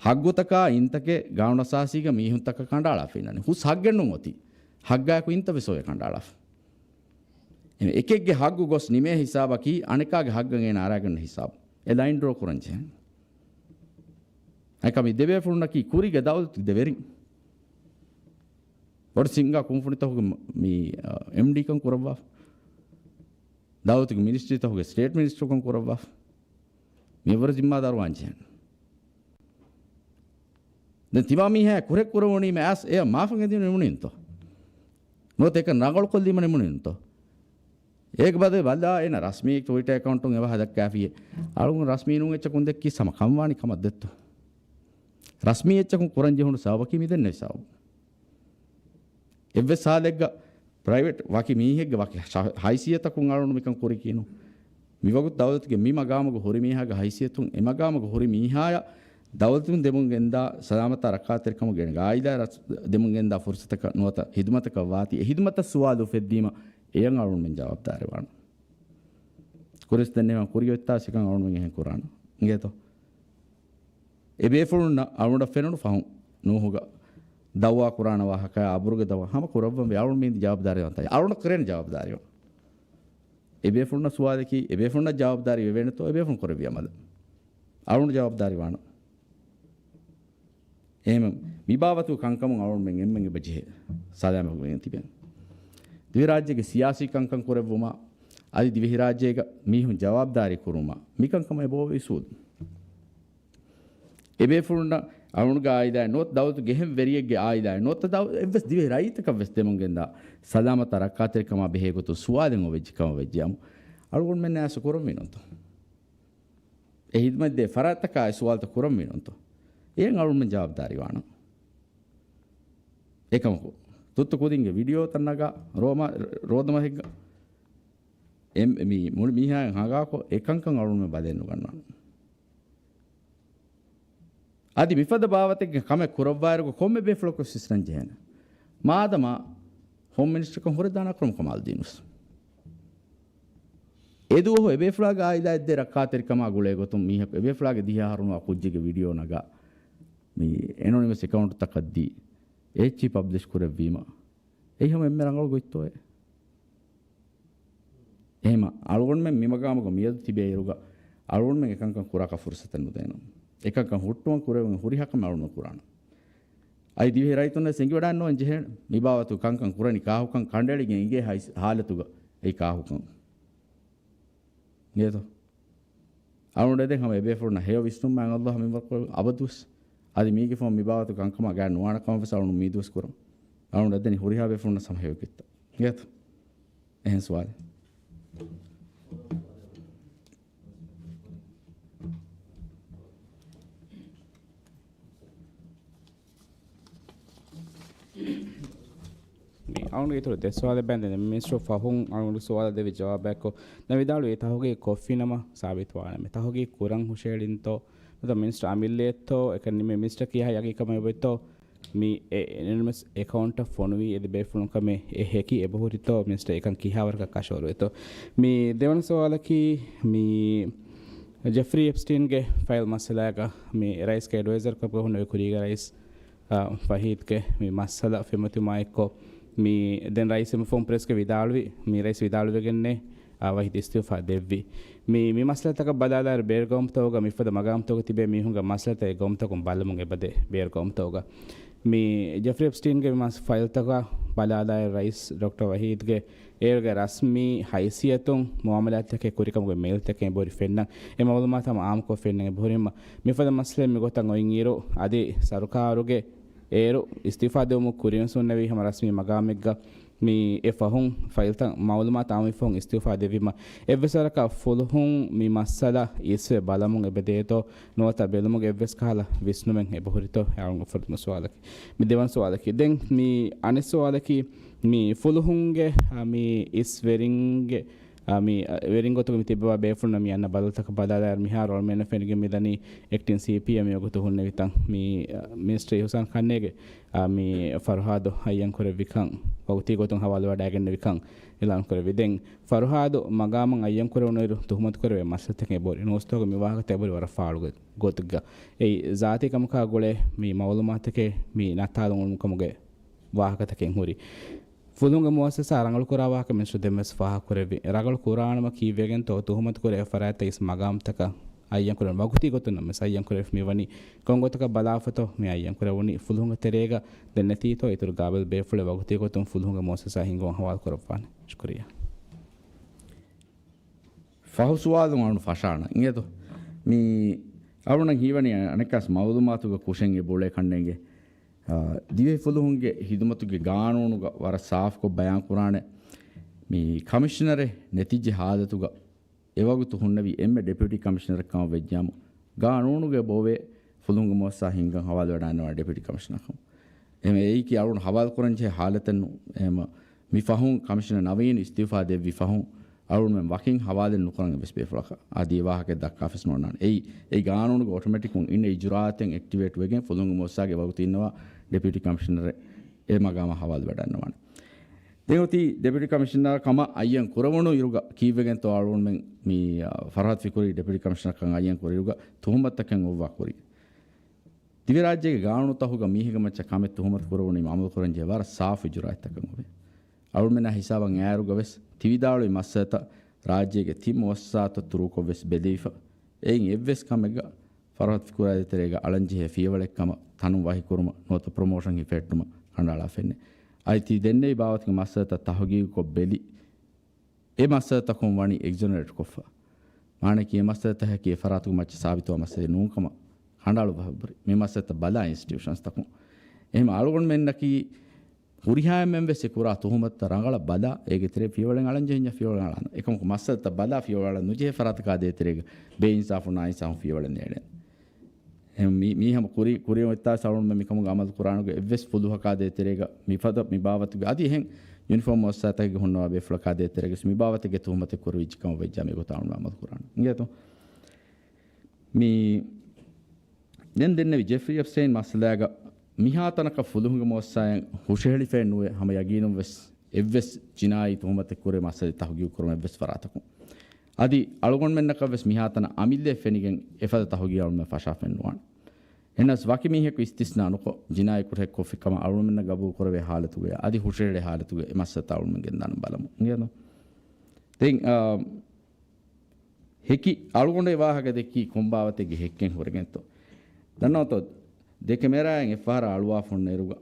ހައްގުތަކާ އިންތަކެއް ގާނޫނުއަސާސީގަ މީހުންތަކަށް ކަނޑައަޅާފަ އިންނަނީ. ހުސް ހައްގެއްނޫން އޮތީ. ހައްގާއެކު އިންތައް ވެސް އޮވޭ ކަނޑައަޅާފަ. އެމެ އެކެއްގެ ހައްގު ގޮސް ނިމޭ ހިސާބަކީ އަނެކާގެ ހައްގަށް އޭނަ އަރާގަންނަ ހިސާބު. އެ ލައިން ޑްރޯ ކުރަން ޖެހޭނެ. އެކަމީ ދެބޭފުޅުންނަކީ ކުރީގެ ދައުލަތުގެ ދެވެރިން. ބޮޑެތި ސިންގާ ކުންފުނިތަކުގެ މ-، މި، އ، އެމްޑީކަން ކުރައްވާފަ. ދައުލަތުގެ މިނިސްޓްރީތަކުގެ ސްޓޭޓް މިނިސްޓަރުކަން ކުރައްވާފަ. މިއަށްވުރެ ޒިންމާދާރު ވާން ޖެހޭނެ. ދެން ތިމާ މީހާ ކުރެއް ކުރެވުނީމަ އައިސް އެޔަށް މާފަށް އެދީމަ ނިމުނީންތޯ؟ ނުވަތަ އެކަން ރަނގަޅުކޮށްލީމަ ނިމުނީންތޯ؟ އޭގެ ބަދަލު ބަލާ އޭނަ ރަސްމީ ޓްވިޓަރ އެކައުންޓުން އެވާހަކަ ދައްކާފިއޭ. އަޅުގަނޑު ރަސްމީ ނޫން އެއްޗަކުން ދެއްކީ ހަމަ ކަންވާނީ ކަމަށް ދެއްތޯ؟ ރަސްމީ އެއްޗަކުން ކުރަން ޖެހުނު ސަބަބަކީ މި ދެންނެވި ސަބަބު. އެއްވެސް ހާލެއްގަ ޕްރައިވެޓް ވަކި މީހެއްގެ ވަކި ހަ-، ހައިސިއްޔަތަކުން އަޅުގަނޑު މިކަން ކުރިކީނު. މިވަގުތު ދައުލަތުގެ މި މަގާމުގަ ހުރި މީހާގެ ހައިސިއްޔަތުން އެ މަގާމުގަ ހުރި މީހާޔަށް ދައުލަތުން ދެމުން ގެންދާ ސަލާމަތާ ރައްކާތެރިކަމުގެ އާއިލާ ރަސް-، ދެމުން ގެންދާ ފުރުސަތަކަށް ނުވަތަ ހިދުމަތަކަށް ވާތީ، އެ ހިދުމަތަށް ސުވާލު އުފެއްދީމަ އެޔަށް އަޅުގަނޑުމެން ޖަވާބުދާރީ ވާނަން. ކުރިސް ދެންނެވި ކުރިއޮތްތާސް އެކަން އަޅުގަނޑުމެން އެހެން ކުރާނަން. އިނގޭތޯ؟ އެބޭފުޅުންނަށް އަޅުގަނޑަށް ފެނުނު ފަހުން ނޫހުގަ ދައުވާ ކުރާނެ ވާހަކަ، އަބުރުގެ ދައުވާ ހަމަ ކުރައްވަންވީ. އަޅުގަނޑު މީ ޖަވާބުދާރީ ވަންތައް. އަޅުގަނޑަށް ކުރޭނެ ޖަވާބުދާރީ. އެބޭފުޅުންނަށް ސުވާލަކީ، އެބޭފުޅުންނަށް ޖަވާބުދާރީ ވެވޭނެތޯ، އެބޭފުޅުން ކުރެއްވި އަމަލެއް. އަޅުގަނޑު ޖަވާބުދާރީ ވާނަން. އެހެން މި ބާވަތު ކަންކަމުން އަޅުގަނޑުމެން އެންމެން އެބަ ޖެހޭ ސަލާމަތްވެގެން ތިބެން. ދިވެހިރާއްޖޭގެ ސިޔާސީ ކަންކަން ކުރެއްވުމާ، އަދި ދިވެހިރާއްޖޭގަ މީހުން ޖަވާބުދާރީ ކުރުމާ، މިކަންކަމަށް އެބައޮވޭ އުސޫލު. އެބޭފުޅުންނަށް އަޅުގަނޑުގެ އާއިލާއެއް ނުވަތަ ދައުލަތުގެ އެހެން ވެރިއެއްގެ އާއިލާއެއް ނުވަތަ ދައު-، އެއްވެސް ދިވެހި ރައްޔިތަކަށް ވެސް ދެމުން ގެންދާ ސަލާމަތާ ރައްކާތެރިކަމާ ބެހޭ ގޮތުން ސުވާލެއް އޮވެއްޖެ ކަމަށް ވެއްޖެއްޔާމު، އަޅުގަނޑުމެންނާ އަސް ކުރަންވީ ނޫންތޯ؟ އެ ހިދުމަތް ދޭ ފަރާތްތަކާ އެ ސުވާލުތައް ކުރަންވީ ނޫންތޯ؟ އެއަށް އަޅުގަނޑުމެން ޖަވާބުދާރީ ވާނަން. އެކަމަކު، ތުއްތު ކުދިންގެ ވީޑިއޯތައް ނަގާ، ރޯމާ-، ރޯދަމަހެއްގަ އެ-، މި މުޅި މީހާއަށް ހަނގާކޮށް، އެ ކަންކަން އަޅުގަނޑުމެން ބަލައެއް ނުގަންނާނަން. އަދި މިފަދަ ބާވަތެއްގެ ކަމެއް ކުރައްވާއިރުގަ ކޮންމެ ބޭފުޅަކު ވެސް ވިސްނަން ޖެހޭނެ. މާދަމާ ހޯމް މިނިސްޓަރކަން ހުރެދާނެ އަކްރަމް ކަމާލުއްދީނު ވެސް. އެދުވަހު އެބޭފުޅާގެ އާއިލާއެއްދޭ ރައްކާތެރިކަމާ ގުޅޭ ގޮތުން މީހަކު އެބޭފުޅާގެ ދިހަ އަހަރު ނުވާ ކުއްޖެއްގެ ވީޑިއޯ ނަގާ، މި އެނޮނިމަސް އެކައުންޓްތަކަށް ދީ، އެއްޗި ޕަބްލިޝް ކުރެއްވީމަ، އެއީ ހަމަ އެންމެ ރަނގަޅު ގޮތްތޯއޭ؟ އެހެމަ އަޅުގަނޑުމެން މިމަގާމުގަ މިއަދު ތިބޭއިރުގަ އަޅުގަނޑުމެން އެކަންކަން ކުރާކަށް ފުރުސަތެއް ނުދޭނަން. އެކަންކަން ހުއްޓުވަން ކުރެވެން ހުރިހާ ކަމެއް އަޅުގަނޑު ކުރާނަން. އަދި ދިވެހި ރައްޔިތުންނަށް އެނގިވަޑައިންނަވަން ޖެހޭނެ މި ބާވަތު ކަންކަން ކުރަނީ ކާކުކަން ކަނޑައެޅިގެން އިނގޭ ހައި-، ހާލަތުގަ އެއީ ކާކުކަން. ނޭތޯ؟ އަޅުގަނޑު އެދެން ހަމަ އެބޭފުޅުންނަށް ހެޔޮ ވިސްނުމާ އައްލާހް މިންވަރުކޮށް އަބަދުވެސް. އަދި މީގެ ފަހުން މި ބާވަތު ކަންކަމާ ގާތް ނުވާނެ ކަމަށް ވެސް އަޅުގަނޑު އުއްމީދުވެސް ކުރަން. އަޅުގަނޑު އެދެނީ ހުރިހާ ބޭފުޅުންނަށް ހަމަ ހެޔޮ ގޮތްތައް. ނޭތޯ؟ އެހެން ސުވާލެއް. މި އަޅުގަނޑުގެ އިތުރު ދެ ސުވާލެއް ބޭނުން. މިނިސްޓަރު ފަހުން އަޅުގަނޑު ސުވާލަށް ދެއްވި ޖަވާބެއްކޮށް، ދެން ވިދާޅުވީ ތަހުގީގު ކޮށްފިނަމަ ސާބިތުވާނަމޭ. ތަހުގީގު ކުރަން ހުށައެޅިންތޯ؟ ނުވަތަ މިނިސްޓަރ އަމިއްލައެއްތޯ؟ އެކަން ނިމޭ މިނިސްޓަރ ކިހާ ޔަގީންކަމެއް އޮތްތޯ؟ މި އެ އެނޮނިމަސް އެކައުންޓަށް ފޮނުވީ އެ ދެ ބޭފުޅުން ކަމެއް އެ ހެކި އެބަހުރިތޯ؟ މިނިސްޓަރ އެކަން ކިހާވަރަކަށް ކަށަވަރުވޭތޯ؟ މި ދެވަނަ ސުވާލަކީ، މި ޖެފްރީ އެޕްސްޓީންގެ ފައިލް މައްސަލާގަ މި ރައީސްގެ އެޑްވައިޒަރު ކަމުގަ ހުންނެވި ކުރީގެ ރައީސް، އާ، ވަހީދްގެ މި މައްސަލަ ފެންމަތިވުމާއެއްކޮށް، މި ދެން ރައީސް އެމަ ފޯން ޕްރެސްގެ ވިދާޅުވި، މި ރައީސް ވިދާޅުވެގެންނޭ، އާ، ވަހީދް އިސްތިއުފާ ދެއްވި. މި، މި މައްސަލަތަކަށް ބަލާލާއިރު ބޭރު ގައުމުތަކުގަ މިފަދަ މަގާމުތަކުގަ ތިބޭ މީހުންގެ މައްސަލަތައް އެ ގައުމުތަކުން ބަލަމުން އެބަދޭ ބޭރު ގައުމުތަކުގަ. މި ޖެފްރީ އެޕްސްޓީންގެ މި މަސް ފައިލްތަކަށް ބަލާލާއިރު ރައީސް ޑޮކްޓަރ ވަހީދްގެ އޭރުގެ ރަސްމީ ހައިސިއްޔަތުން މުއާމަލާތްތަކެއް ކުރިކަމުގެ މެއިލްތަކެއް އެބަހުރި ފެންނަން. އެ މައުލޫމާތު ހަމަ އާއްމުކޮށް ފެންނަން އެބަހުރިމަ، މިފަދަ މައްސަލައެއް މިގޮތަށް އޮތްއިރު، އަދި ސަރުކާރުގެ އޭރު އިސްތިއުފާ ދެވުމުގެ ކުރިން ހުންނެވީ ހަމަ ރަސްމީ މަގާމެއްގަ މި އެ ފަހުން ފައިލްތައް މައުލޫމާތު އާއްމުވި ފަހުން އިސްތިއުފާ ދެއްވީމަ، އެއްވެސް ވަރަކަށް ފުލުހުން މި މައްސަލަ އިސްވެ ބަލަމުން އެބަދޭތޯ ނުވަތަ ބެލުމުގެ އެއްވެސް ކަހަލަ ވިސްނުމެއް އެބަހުރިތޯ؟ އެ އަޅުގަނޑު ފުރަތަމަ ސުވާލަކީ. މި ދެވަނަ ސުވާލަކީ. ދެން މި އަނެއް ސުވާލަކީ، މި ފުލުހުންގެ، އަ، މި އިސް ވެރިންގެ، އަ، މި، އަ، ވެރިން ގޮތުގަ މި ތިއްބަވާ ބޭފުޅުންނަށް މި އަންނަ ބަދަލުތަކަށް ބަލާލާއިރު، މިހާރު އަޅުމެންނަށް ފެނިގެން މިދަނީ އެކްޓިން ސީޕީއެމް ވަގުތު ހުންނެވި ތަން. މި، އަ، މިނިސްޓަރ އިހުސާން ކަންނޭގެ، އަ، މި ފަރުހާދު އައްޔަން ކުރެއްވިކަން، ވަގުތީ ގޮތުން ހަވާލުވެވަޑައިގެންނެވިކަން އިލާން ކުރެއްވި. ދެން ފަރުހާދު މަގާމަށް އައްޔަން ކުރެވުނުއިރު ތުހުމަތު ކުރެވޭ މައްސަލަތަކެއް އެބަހުރި. ނޫސްތަކުގަ މި ވާހަކަތައް އެބަހުރި ވަރަށް ފާޅުގެ ގޮތެއްގަ. އެއީ ޒާތީ ކަމަކާ ގުޅޭ މި މައުލޫމާތުތަކެއް މި ނައްތާލުން އުޅުނު ކަމުގެ ވާހަކަތަކެއް ހުރި. ފުލުހުންގެ މުއައްސަސާ ރަނގަޅުކުރާ ވާހަކަ މިނިސްޓަރު ދެންވެސް ފާހަގަކުރެއްވި. ރަނގަޅު ކުރާނަމަ ކީއްވެގެންތޯ ތުހުމަތު ކުރެވޭ ފަރާތްތައް އިސް މަގާމްތަކަށް އައްޔަންކުރެވުނު ވަގުތީ ގޮތުން ނަމަވެސް އައްޔަންކުރެވި މިވަނީ ކޮން ގޮތަކަށް ބަލާފަތޯ މި އައްޔަންކުރެވުނީ ފުލުހުންގެ ތެރޭގަ ދެން ނެތީތޯ އިތުރު ގާބިލް ބޭފުޅެއް ވަގުތީ ގޮތުން ފުލުހުންގެ މުއައްސަސާ ހިންގުމަށް ހަވާލު ކުރައްވާނެ. ޝުކުރިއްޔާ. ފަހު ސުވާލު އަޅުން ފަށާނަ އިނގޭތޯ. މި އަޅުން ހީވަނީ އަނެއްކާސް މައުލޫމާތުގެ ކުށެއް އެބައުޅޭ ކަންނޭނގެ. އާ، ދިވެހި ފުލުހުންގެ ހިދުމަތުގެ ގާނޫނުގަ ވަރަށް ސާފުކޮށް ބަޔާން ކުރާނެ. މި ކަމިޝަނަރެއް ނެތިއްޖެ ހާލަތުގަ އެވަގުތު ހުންނެވި އެންމެ ޑެޕިއުޓީ ކަމިޝަނަރެއް ކަމަށް ވެއްޖާމު، ގާނޫނުގަ އެބައޮވޭ ފުލުހުންގެ މުއައްސަސާ ހިންގަން ހަވާލުވެވަޑައިގަންނަވާ ޑެޕިއުޓީ ކަމިޝަނަރ ކަމަށް. އެހެން އެއީކީ އަޅުން ހަވާލު ކުރަން ޖެހޭ ހާލަތެއް ނޫން. އެހެން މި ފަހުން ކަމިޝަނަރ ނަވީން އިސްތިއުފާ ދެއްވި ފަހުން އަޅުންމެން ވަކިން ހަވާލެއް ނުކުރަން އެއްވެސް ބޭފުޅަކަށް އަދި އެ ވާހަކަ ދައްކާފަސް ނޯންނާނެ. އެއީ، އެއީ ގާނޫނުގެ އޮޓޮމެޓިކުން އިންނަ އިޖުރާއަތެއް އެކްޓިވޭޓް ވެގެން ފުލުހުންގެ މުއައްސަސާގެ ވަގުތު އިންނަވާ ޑެޕިއުޓީ ކަމިޝަނަރެއް އެ މަގާމަށް ހަވާލުވެވަޑައިގަންނަވާނެ. ދެން އޮތީ ޑެޕިއުޓީ ކަމިޝަނަރ ކަމަށް އައްޔަން ކުރެވުނު އިރުގަ ކީއްވެގެންތޯ އަޅުގަނޑުމެން މި، އާ، ފަރުހަތް ފިކުރީ ޑެޕިއުޓީ ކަމިޝަނަރ ކަމަށް އައްޔަން ކުރި އިރުގަ ތުހުމަތުތަކެއް އޮއްވާ ކުރި. ދިވެހިރާއްޖޭގެ ގާނޫނުތަކުގަ މީހެއްގެ މައްޗަށް ކަމެއް ތުހުމަތު ކުރެވުނީމަ އަމަލުކުރަންޖެހޭ ވަރަށް ސާފު އިޖުރާއަތްތަކަށް އޮވޭ. އަޅުމެންނާ ހިސާބަށް އައިއިރުގަ ވެސް ތި ވިދާޅުވި މައްސަލަތައް ރާއްޖޭގެ ތިން މުއައްސަސާތައް ތުރޫކޮށް ވެސް ބެލިވިފަ. އެއިން އެއްވެސް ކަމެއްގަ ފަރުހަތް ފިކުރާ ދޭތެރޭގަ އަޅަންޖެހޭ ފިޔަވަޅެއް ކަމަށް ތަނުން ވަހިކުރުމަށް ނުވަތަ ޕްރޮމޯޝަން ހިފެހެއްޓުމަށް ކަނޑައަޅާ ފެންނެ. އަދި ތި ދެންނެވި ބާވަތުގެ މައްސަލަތައް ތަހުގީގުކޮށް ބެލި، އެ މައްސަލަތަކުން ވަނީ އެގްޒޮނަރޭޓް ކޮށްފަ. މާނައަކީ އެ މައްސަލަތަކަކީ އެ ފަރާތުގެ މައްޗަށް ސާބިތުވާ މައްސަލައެއް ނޫން ކަމަށް ކަނޑައަޅުއްވާ ހުށަހެޅި. މި މައްސަލަތައް ބަލާ އިންސްޓިޓިއުޝަންސްތަކުން. އެހެން އަޅުގަނޑުމެންނަކީ ހުރިހާ އެންމެން ވެސް އެ ކުރާ ތުހުމަތުތައް ރަނގަޅަށް ބަލާ، އޭގެ ތެރޭ ފިޔަވަޅެއް އަޅަންޖެހެންޏާ ފިޔަވަޅެއް އަޅާނަން. އެކަމަކު މައްސަލަތައް ބަލާ ފިޔަވަޅެއް ނުޖެހޭ ފަރާތަކާ ދޭތެރޭގަ ބޭއިންސާފު ނާއިންސާފު ފިޔަވަޅެއް ނޭޅޭނެ. އެހެން މި-، މީ ހަމަ ކުރި-، ކުރިއަށް އޮތްތާ ސަޅުން މިކަމުގެ އަމަލު ކުރާނުގެ އެއްވެސް ފުލުހަކާ ދޭތެރޭގަ މިފަދަ މި ބާވަތުގެ އަދި އެހެން ޔުނިފޯމް މުއައްސަސާތަކެއްގެ ހުންނަވާ ބޭފުޅަކާ ދޭތެރޭގަ ވެސް މި ބާވަތެއްގެ ތުހުމަތެއް ކުރެވިއްޖެ ކަމަށް ވެއްޖާ މި ގޮތަށް އަޅުގަނޑު އަމަލު ކުރާނެ. އިނގޭތޯ؟ މި ދެން ދެންނެވި ޖެފްރީ އެފްސްޓައިން މައްސަލާގަ މިހާތަނަކަށް ފުލުހުންގެ މުއައްސަސާއިން ހުށަހެޅިފައެއް ނުވޭ، ހަމަ ޔަގީނުން ވެސް އެއްވެސް ޖިނާއީ ތުހުމަތެއް ކުރެވޭ މައްސަލަ ތަހުގީގު ކުރުމަށް އެއްވެސް ފަރާތަކުން. އަދި އަޅުގަނޑުމެންނަކަށް ވެސް މިހާތަނަށް އަމިއްލައެއް ފެނިގެން އެފަދަ ތަހުގީގެއް އަޅުމެން ފަށާފައެއް ނުވާނެ. އެހެނަސް ވަކި މީހަކު އިސްތިސްނާ ނުކޮށް، ޖިނާއީ ކުށެއް ކޮށްފި ކަމަށް އަޅުގަނޑުމެންނަށް ގަބޫލު ކުރެވޭ ހާލަތުގައި އަދި ހުށަހެޅޭ ހާލަތުގައި އެ މައްސަލަ އަޅުގަނޑުމެން ގެންދާނަން ބަލަމު. އިނގޭތޯ؟ ދެން، އާ، ހެކި އަޅުގަނޑު އެ ވާހަކަ ދެއްކީ ކޮން ބާވަތެއްގެ ހެއްކެއް ހުރެގެންތޯ؟ ދަންނަވަތޯ؟ ދެ ކެމެރާއިން އެއްފަހަރާ އަޅުވާފަ ހުންނައިރުގަ،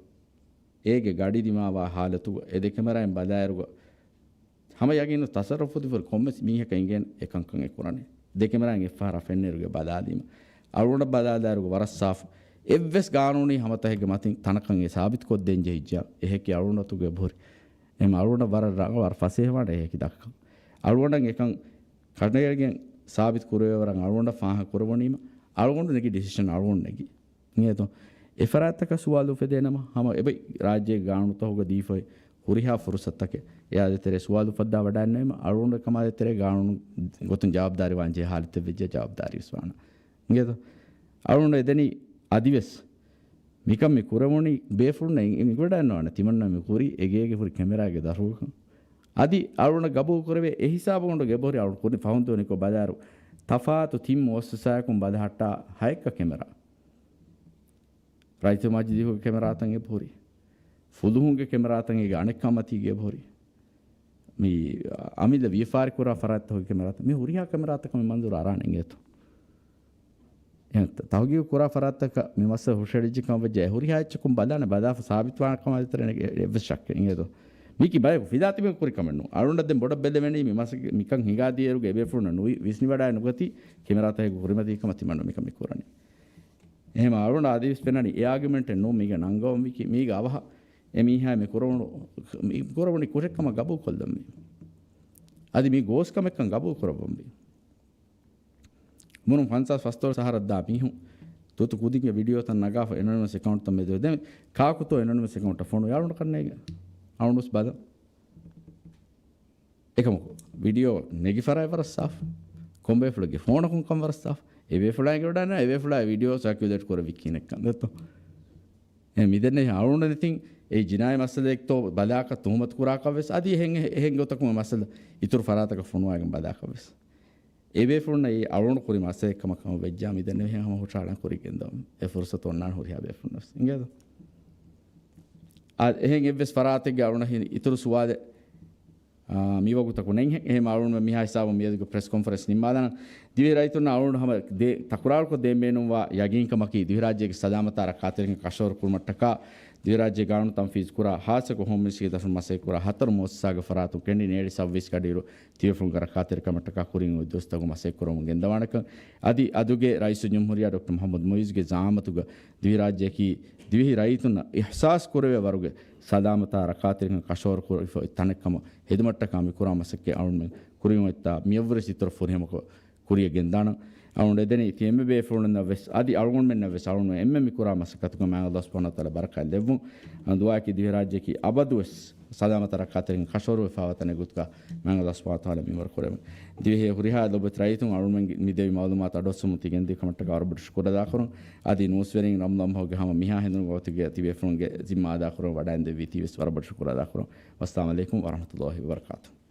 އޭގެ ގަޑި ދިމާވާ ހާލަތުގަ، އެ ދެ ކެމެރާއިން ބަލާއިރުގަ، ހަމަ ޔަގީނު ތަސައްރަފު ދިފުރި ކޮންމެސް މީހަކަށް އިނގޭނެ އެކަންކަން އެ ކުރަނީ. ދެ ކެމެރާއިން އެއްފަހަރާ ފެންނައިރުގެ ބަލާލީމަ. އަޅުގަނޑަށް ބަލާލާއިރުގެ ވަރަށް ސާފު. އެއްވެސް ގާނޫނީ ހަމަތަކެއްގެ މަތިން ތަނަކަށް އެ ސާބިތުކޮށްދޭން ޖެހިއްޖެ އެ ހެކި އަޅުގަނޑު އަތުގަ އެބަހުރި. އެހެން އަޅުގަނޑަށް ވަރަށް ރަނގަޅަށް ވަރަށް ފަސޭހަވާނެ އެ ހެކި ދައްކަން. އަޅުގަނޑަށް އެކަން ކަނޑައެޅިގެން ސާބިތު ކުރެވޭ ވަރަށް އަޅުގަނޑަށް ފާހަގަ ކުރެވުނީމަ، އަޅުގަނޑު ނެގި ޑިސިޝަން އަޅުގަނޑު ނެގި. އިނގޭތޯ؟ އެ ފަރާތްތަކަށް ސުވާލު އުފެދޭނަމަ، ހަމަ އެބަ ރާއްޖޭގެ ގާނޫނުތަކުގަ ދީފައި ހުރިހާ ފުރުސަތުތަކެއް އެއާ ދޭތެރޭ ސުވާލު އުފައްދާ ވަޑައިންނަވީމަ، އަޅުގަނޑު އެކަމާ ދޭތެރޭ ގާނޫނު ގޮތުން ޖަވާބުދާރީ ވާން ޖެހޭ ހާލަތެއް ވެއްޖެ ޖަވާބުދާރީ ވެސް ވާނަ. އިނގޭތޯ؟ އަޅުގަނޑު އެދެނީ އަދިވެސް މިކަން މި ކުރެވުނީ ބޭފުޅުންނަށް އިނގިވަޑައިންނަވާނެ. ތިމަންނަ މި ކުރީ އެ ގޭގެ ހުރި ކެމެރާގެ ދަށުގަކަން. އަދި އަޅުގަނޑަށް ގަބޫލު ކުރެވޭ އެ ހިސާބުގަ އަޅުގަނޑު އެބަހުރި އަޅުގަނޑު ކުރިން ފަހުން ދުވަހު ނިކުތް ބަލާއިރު، ތަފާތު ތިން މުއައްސަސާއަކުން ބަލަހައްޓާ ހައެއްކަ ކެމެރާ. ރައްޔިތު މަޖިލީހުގެ ކެމެރާތައް އެބަހުރި. ފުލުހުންގެ ކެމެރާތައް އޭގެ އަނެއްކާ މަތީގަ އެބަހުރި. މި އަމިއްލަ ވިޔަފާރި ކުރާ ފަރާތްތަކުގެ ކެމެރާތައް. މި ހުރިހާ ކެމެރާތަކަށް މި މަންޒޫރު އަރާނެ އިނގޭތޯ؟ އެހެން ތަ-، ތަހުގީގު ކުރާ ފަރާތްތަކަށް މި މައްސަލަ ހުށަހެޅިއްޖެ ކަމަށް ވެއްޖެ އެ ހުރިހާ އެއްޗަކުން ބަލާނެ، ބަލާފަ ސާބިތުވާނެ ކަމާ ދޭތެރޭ އެ-، އެއްވެސް ޝައްކެއް އިނގޭތޯ؟ މީކީ ބަޔަކު ފިލާ ތިބެން ކުރި ކަމެއް ނޫން. އަޅުގަނޑަށް ދެން ބޮޑަށް ބެލެވެނީ މި މަސައްކަތް މިކަން ހިނގާ ދިޔައިރުގަ އެބޭފުޅުންނަށް ނުވި-، ވިސްނިވަޑައެއް ނުގަތީ ކެމެރާތަކެއްގެ ކުރިމަތީ ކަމަށް ތިމަންނަ މިކަން މި ކުރަނީ. އެހެން އަޅުގަނޑަށް އަދިވެސް ފެންނަނީ އެ އާގިއުމެންޓެއް ނޫން މީގަ ނަންގަވަން ވީކީ، މީގަ އަވަހަށް އެ މީހާ މި ކުރެވުނު-، މި ކުރެވުނީ ކުށެއް ކަމަށް ގަބޫލު ކޮށްލަންވީ. އަދި މީ ގޯސް ކަމެއްކަން ގަބޫލު ކުރައްވަންވީ. މުޅި ފަންސާސް ފަސްދޮޅަސް އަހަރަށް ދާ މީހުން ތުއްތު ކުދިންގެ ވީޑިއޯތައް ނަގާފަ އެނޮނިމަސް އެކައުންޓްތައް މެދުވެ ދެން ކާކުތޯ އެނޮނިމަސް އެކައުންޓަށް ފޮނުވި އަޅުގަނޑަށް ކަންނޭނގެ. އަޅުގަނޑުވެސް ބަލަން. އެކަމަކު ވީޑިއޯ ނެގި ފަރާތް ވަރަށް ސާފު. ކޮންބޭފުޅެއްގެ ފޯނަކުން ކަން ވަރަށް ސާފު. އެބޭފުޅާ އެނގިވަޑައިގަންނަވާ އެބޭފުޅާ ވީޑިއޯ ސަރކިއުލޭޓް ކުރެއްވި ކިހިނެއްކަން ދެއްތޯ؟ އެ މިދެންނެ އަޅުގަނޑު ނެތިން އެ ޖިނާއީ މައްސަލައެއްތޯ ބަލާކަށް ތުހުމަތު ކުރާކަށްވެސް އަދި އެހެން، އެހެން ގޮތަކުން މައްސަލަ އިތުރު ފަރާތަކަށް ފޮނުވާގެން ބަލާކަށްވެސް. އެބޭފުޅުންނަށް އެ އަޅުގަނޑު ކުރި މައްސަލައެއް ކަމަށް ކަމަށް ވެއްޖާ މިދެންނެވިހެން ހަމަ ހުށަހަޅަން ކުރި ގެންދަވަމު. އެ ފުރުސަތު އޮންނާނެ ހުރިހާ ބޭފުޅުންނަށް ވެސް. އިނގޭތޯ؟ އާ، އެހެން އެއްވެސް ފަރާތެއްގެ އަޅުގަނޑަށް ހިނި އިތުރު ސުވާލެއް، އާ، މިވަގުތަކު ނެތްހެން. އެހެން އަޅުގަނޑު މިހާ ހިސާބުން މިއަދުގެ ޕްރެސް ކޮންފަރެންސް ނިންމާލާނަން. ދިވެހި ރައްޔިތުންނަށް އަޅުގަނޑު ހަމަ ދޭ-، ތަކުރާރުކޮށް ދޭން ބޭނުންވާ ޔަގީންކަމަކީ، ދިވެހިރާއްޖޭގެ ސަލާމަތާ ރައްކާތެރިކަން ކަށަވަރު ކުރުމަށްޓަކާ، ދިވެހިރާއްޖޭގެ ގާނޫނު ތަންފީޒު ކުރާ، ހާއްސަކޮށް ހޯމް މިނިސްޓްރީގެ ދަށުން މަސައްކަތް ކުރާ ހަތަރު މުއައްސަސާގެ ފަރާތުން ކެނޑި ނޭޅި ސައުވީސް ގަޑިއިރު، ތިބޭފުޅުންގެ ރައްކާތެރިކަމަށްޓަކާ ކުރިން އޮތް ދުވަސްތަކުން މަސައްކަތް ކުރަމުން ގެންދަވާނެކަން އަދި އަދުގެ ރައީސުލްޖުމްހޫރިއްޔާ ޑޮކްޓަރ މުޙައްމަދު މުޢިއްޒުގެ ޒަޢާމަތުގަ ދިވެހިރާއްޖެއަކީ ދިވެހި ރައްޔިތުންނަށް އިޙްސާސް ކުރެވޭ ވަރުގެ ސަލާމަތާ ރައްކާތެރިކަން ކަށަވަރު ކުރެވިފަ އޮތް ތަނެއް ކަމަށް ހެދުމަށްޓަކާ މި ކުރާ މަސައްކަތް އަޅުގަނޑުމެން ކުރިން އޮތްތާ މިއަށްވުރެ އިތުރަށް ފުރިހަމަކޮށް ކުރިއަށް ގެންދާނަން. އަޅުގަނޑު އެދެނީ ތި އެންމެ ބޭފުޅުންނަށް ވެސް އަދި އަޅުގަނޑުމެންނަށް ވެސް އަޅުގަނޑު އެންމެ މި ކުރާ މަސައްކަތުގަ މާތް ﷲ ސުބްޙާނަހޫ ވަތަޢާލާ ބަރަކާތް ލެއްވުން. އަ، ދުޢާއަކީ ދިވެހިރާއްޖެއަކީ އަބަދުވެސް ސަލާމަތަށް ރައްކާތެރިން ކަށަވަރުވެފާވާތަނެއް ގޮތުގަ މާތް ﷲ ސުބްޙާނަހޫ ވަތަޢާލާ މިންވަރު ކުރެވުން. ދިވެހި ހުރިހާ ލޮބުވެތި ރައްޔިތުން އަޅުގަނޑުމެން މި ދެއްވި މަޢުލޫމާތު އަޑުއައްސަމުން ތިގެންދިޔަ ކަމަށްޓަކާ ވަރަށް ބޮޑަށް ޝުކުރު އަދާކުރަން. އަދި ނޫސްވެރިން ރަމަޟާން މަހުގެ ހަމަ މިހާ ހެނދުނު ވަގުތުގެ ތިބޭފުޅުންގެ ޒިންމާ އަދާކުރަން ވަޑައިން ދެއްވީ ތީވެސް ވަރަށް ބޮޑަށް ޝުކުރު އަދާކުރަން. ވައްސަލާމް ޢަލައިކުމް ވަރަޙްމަތުﷲ ވަބަރަކާތުހު.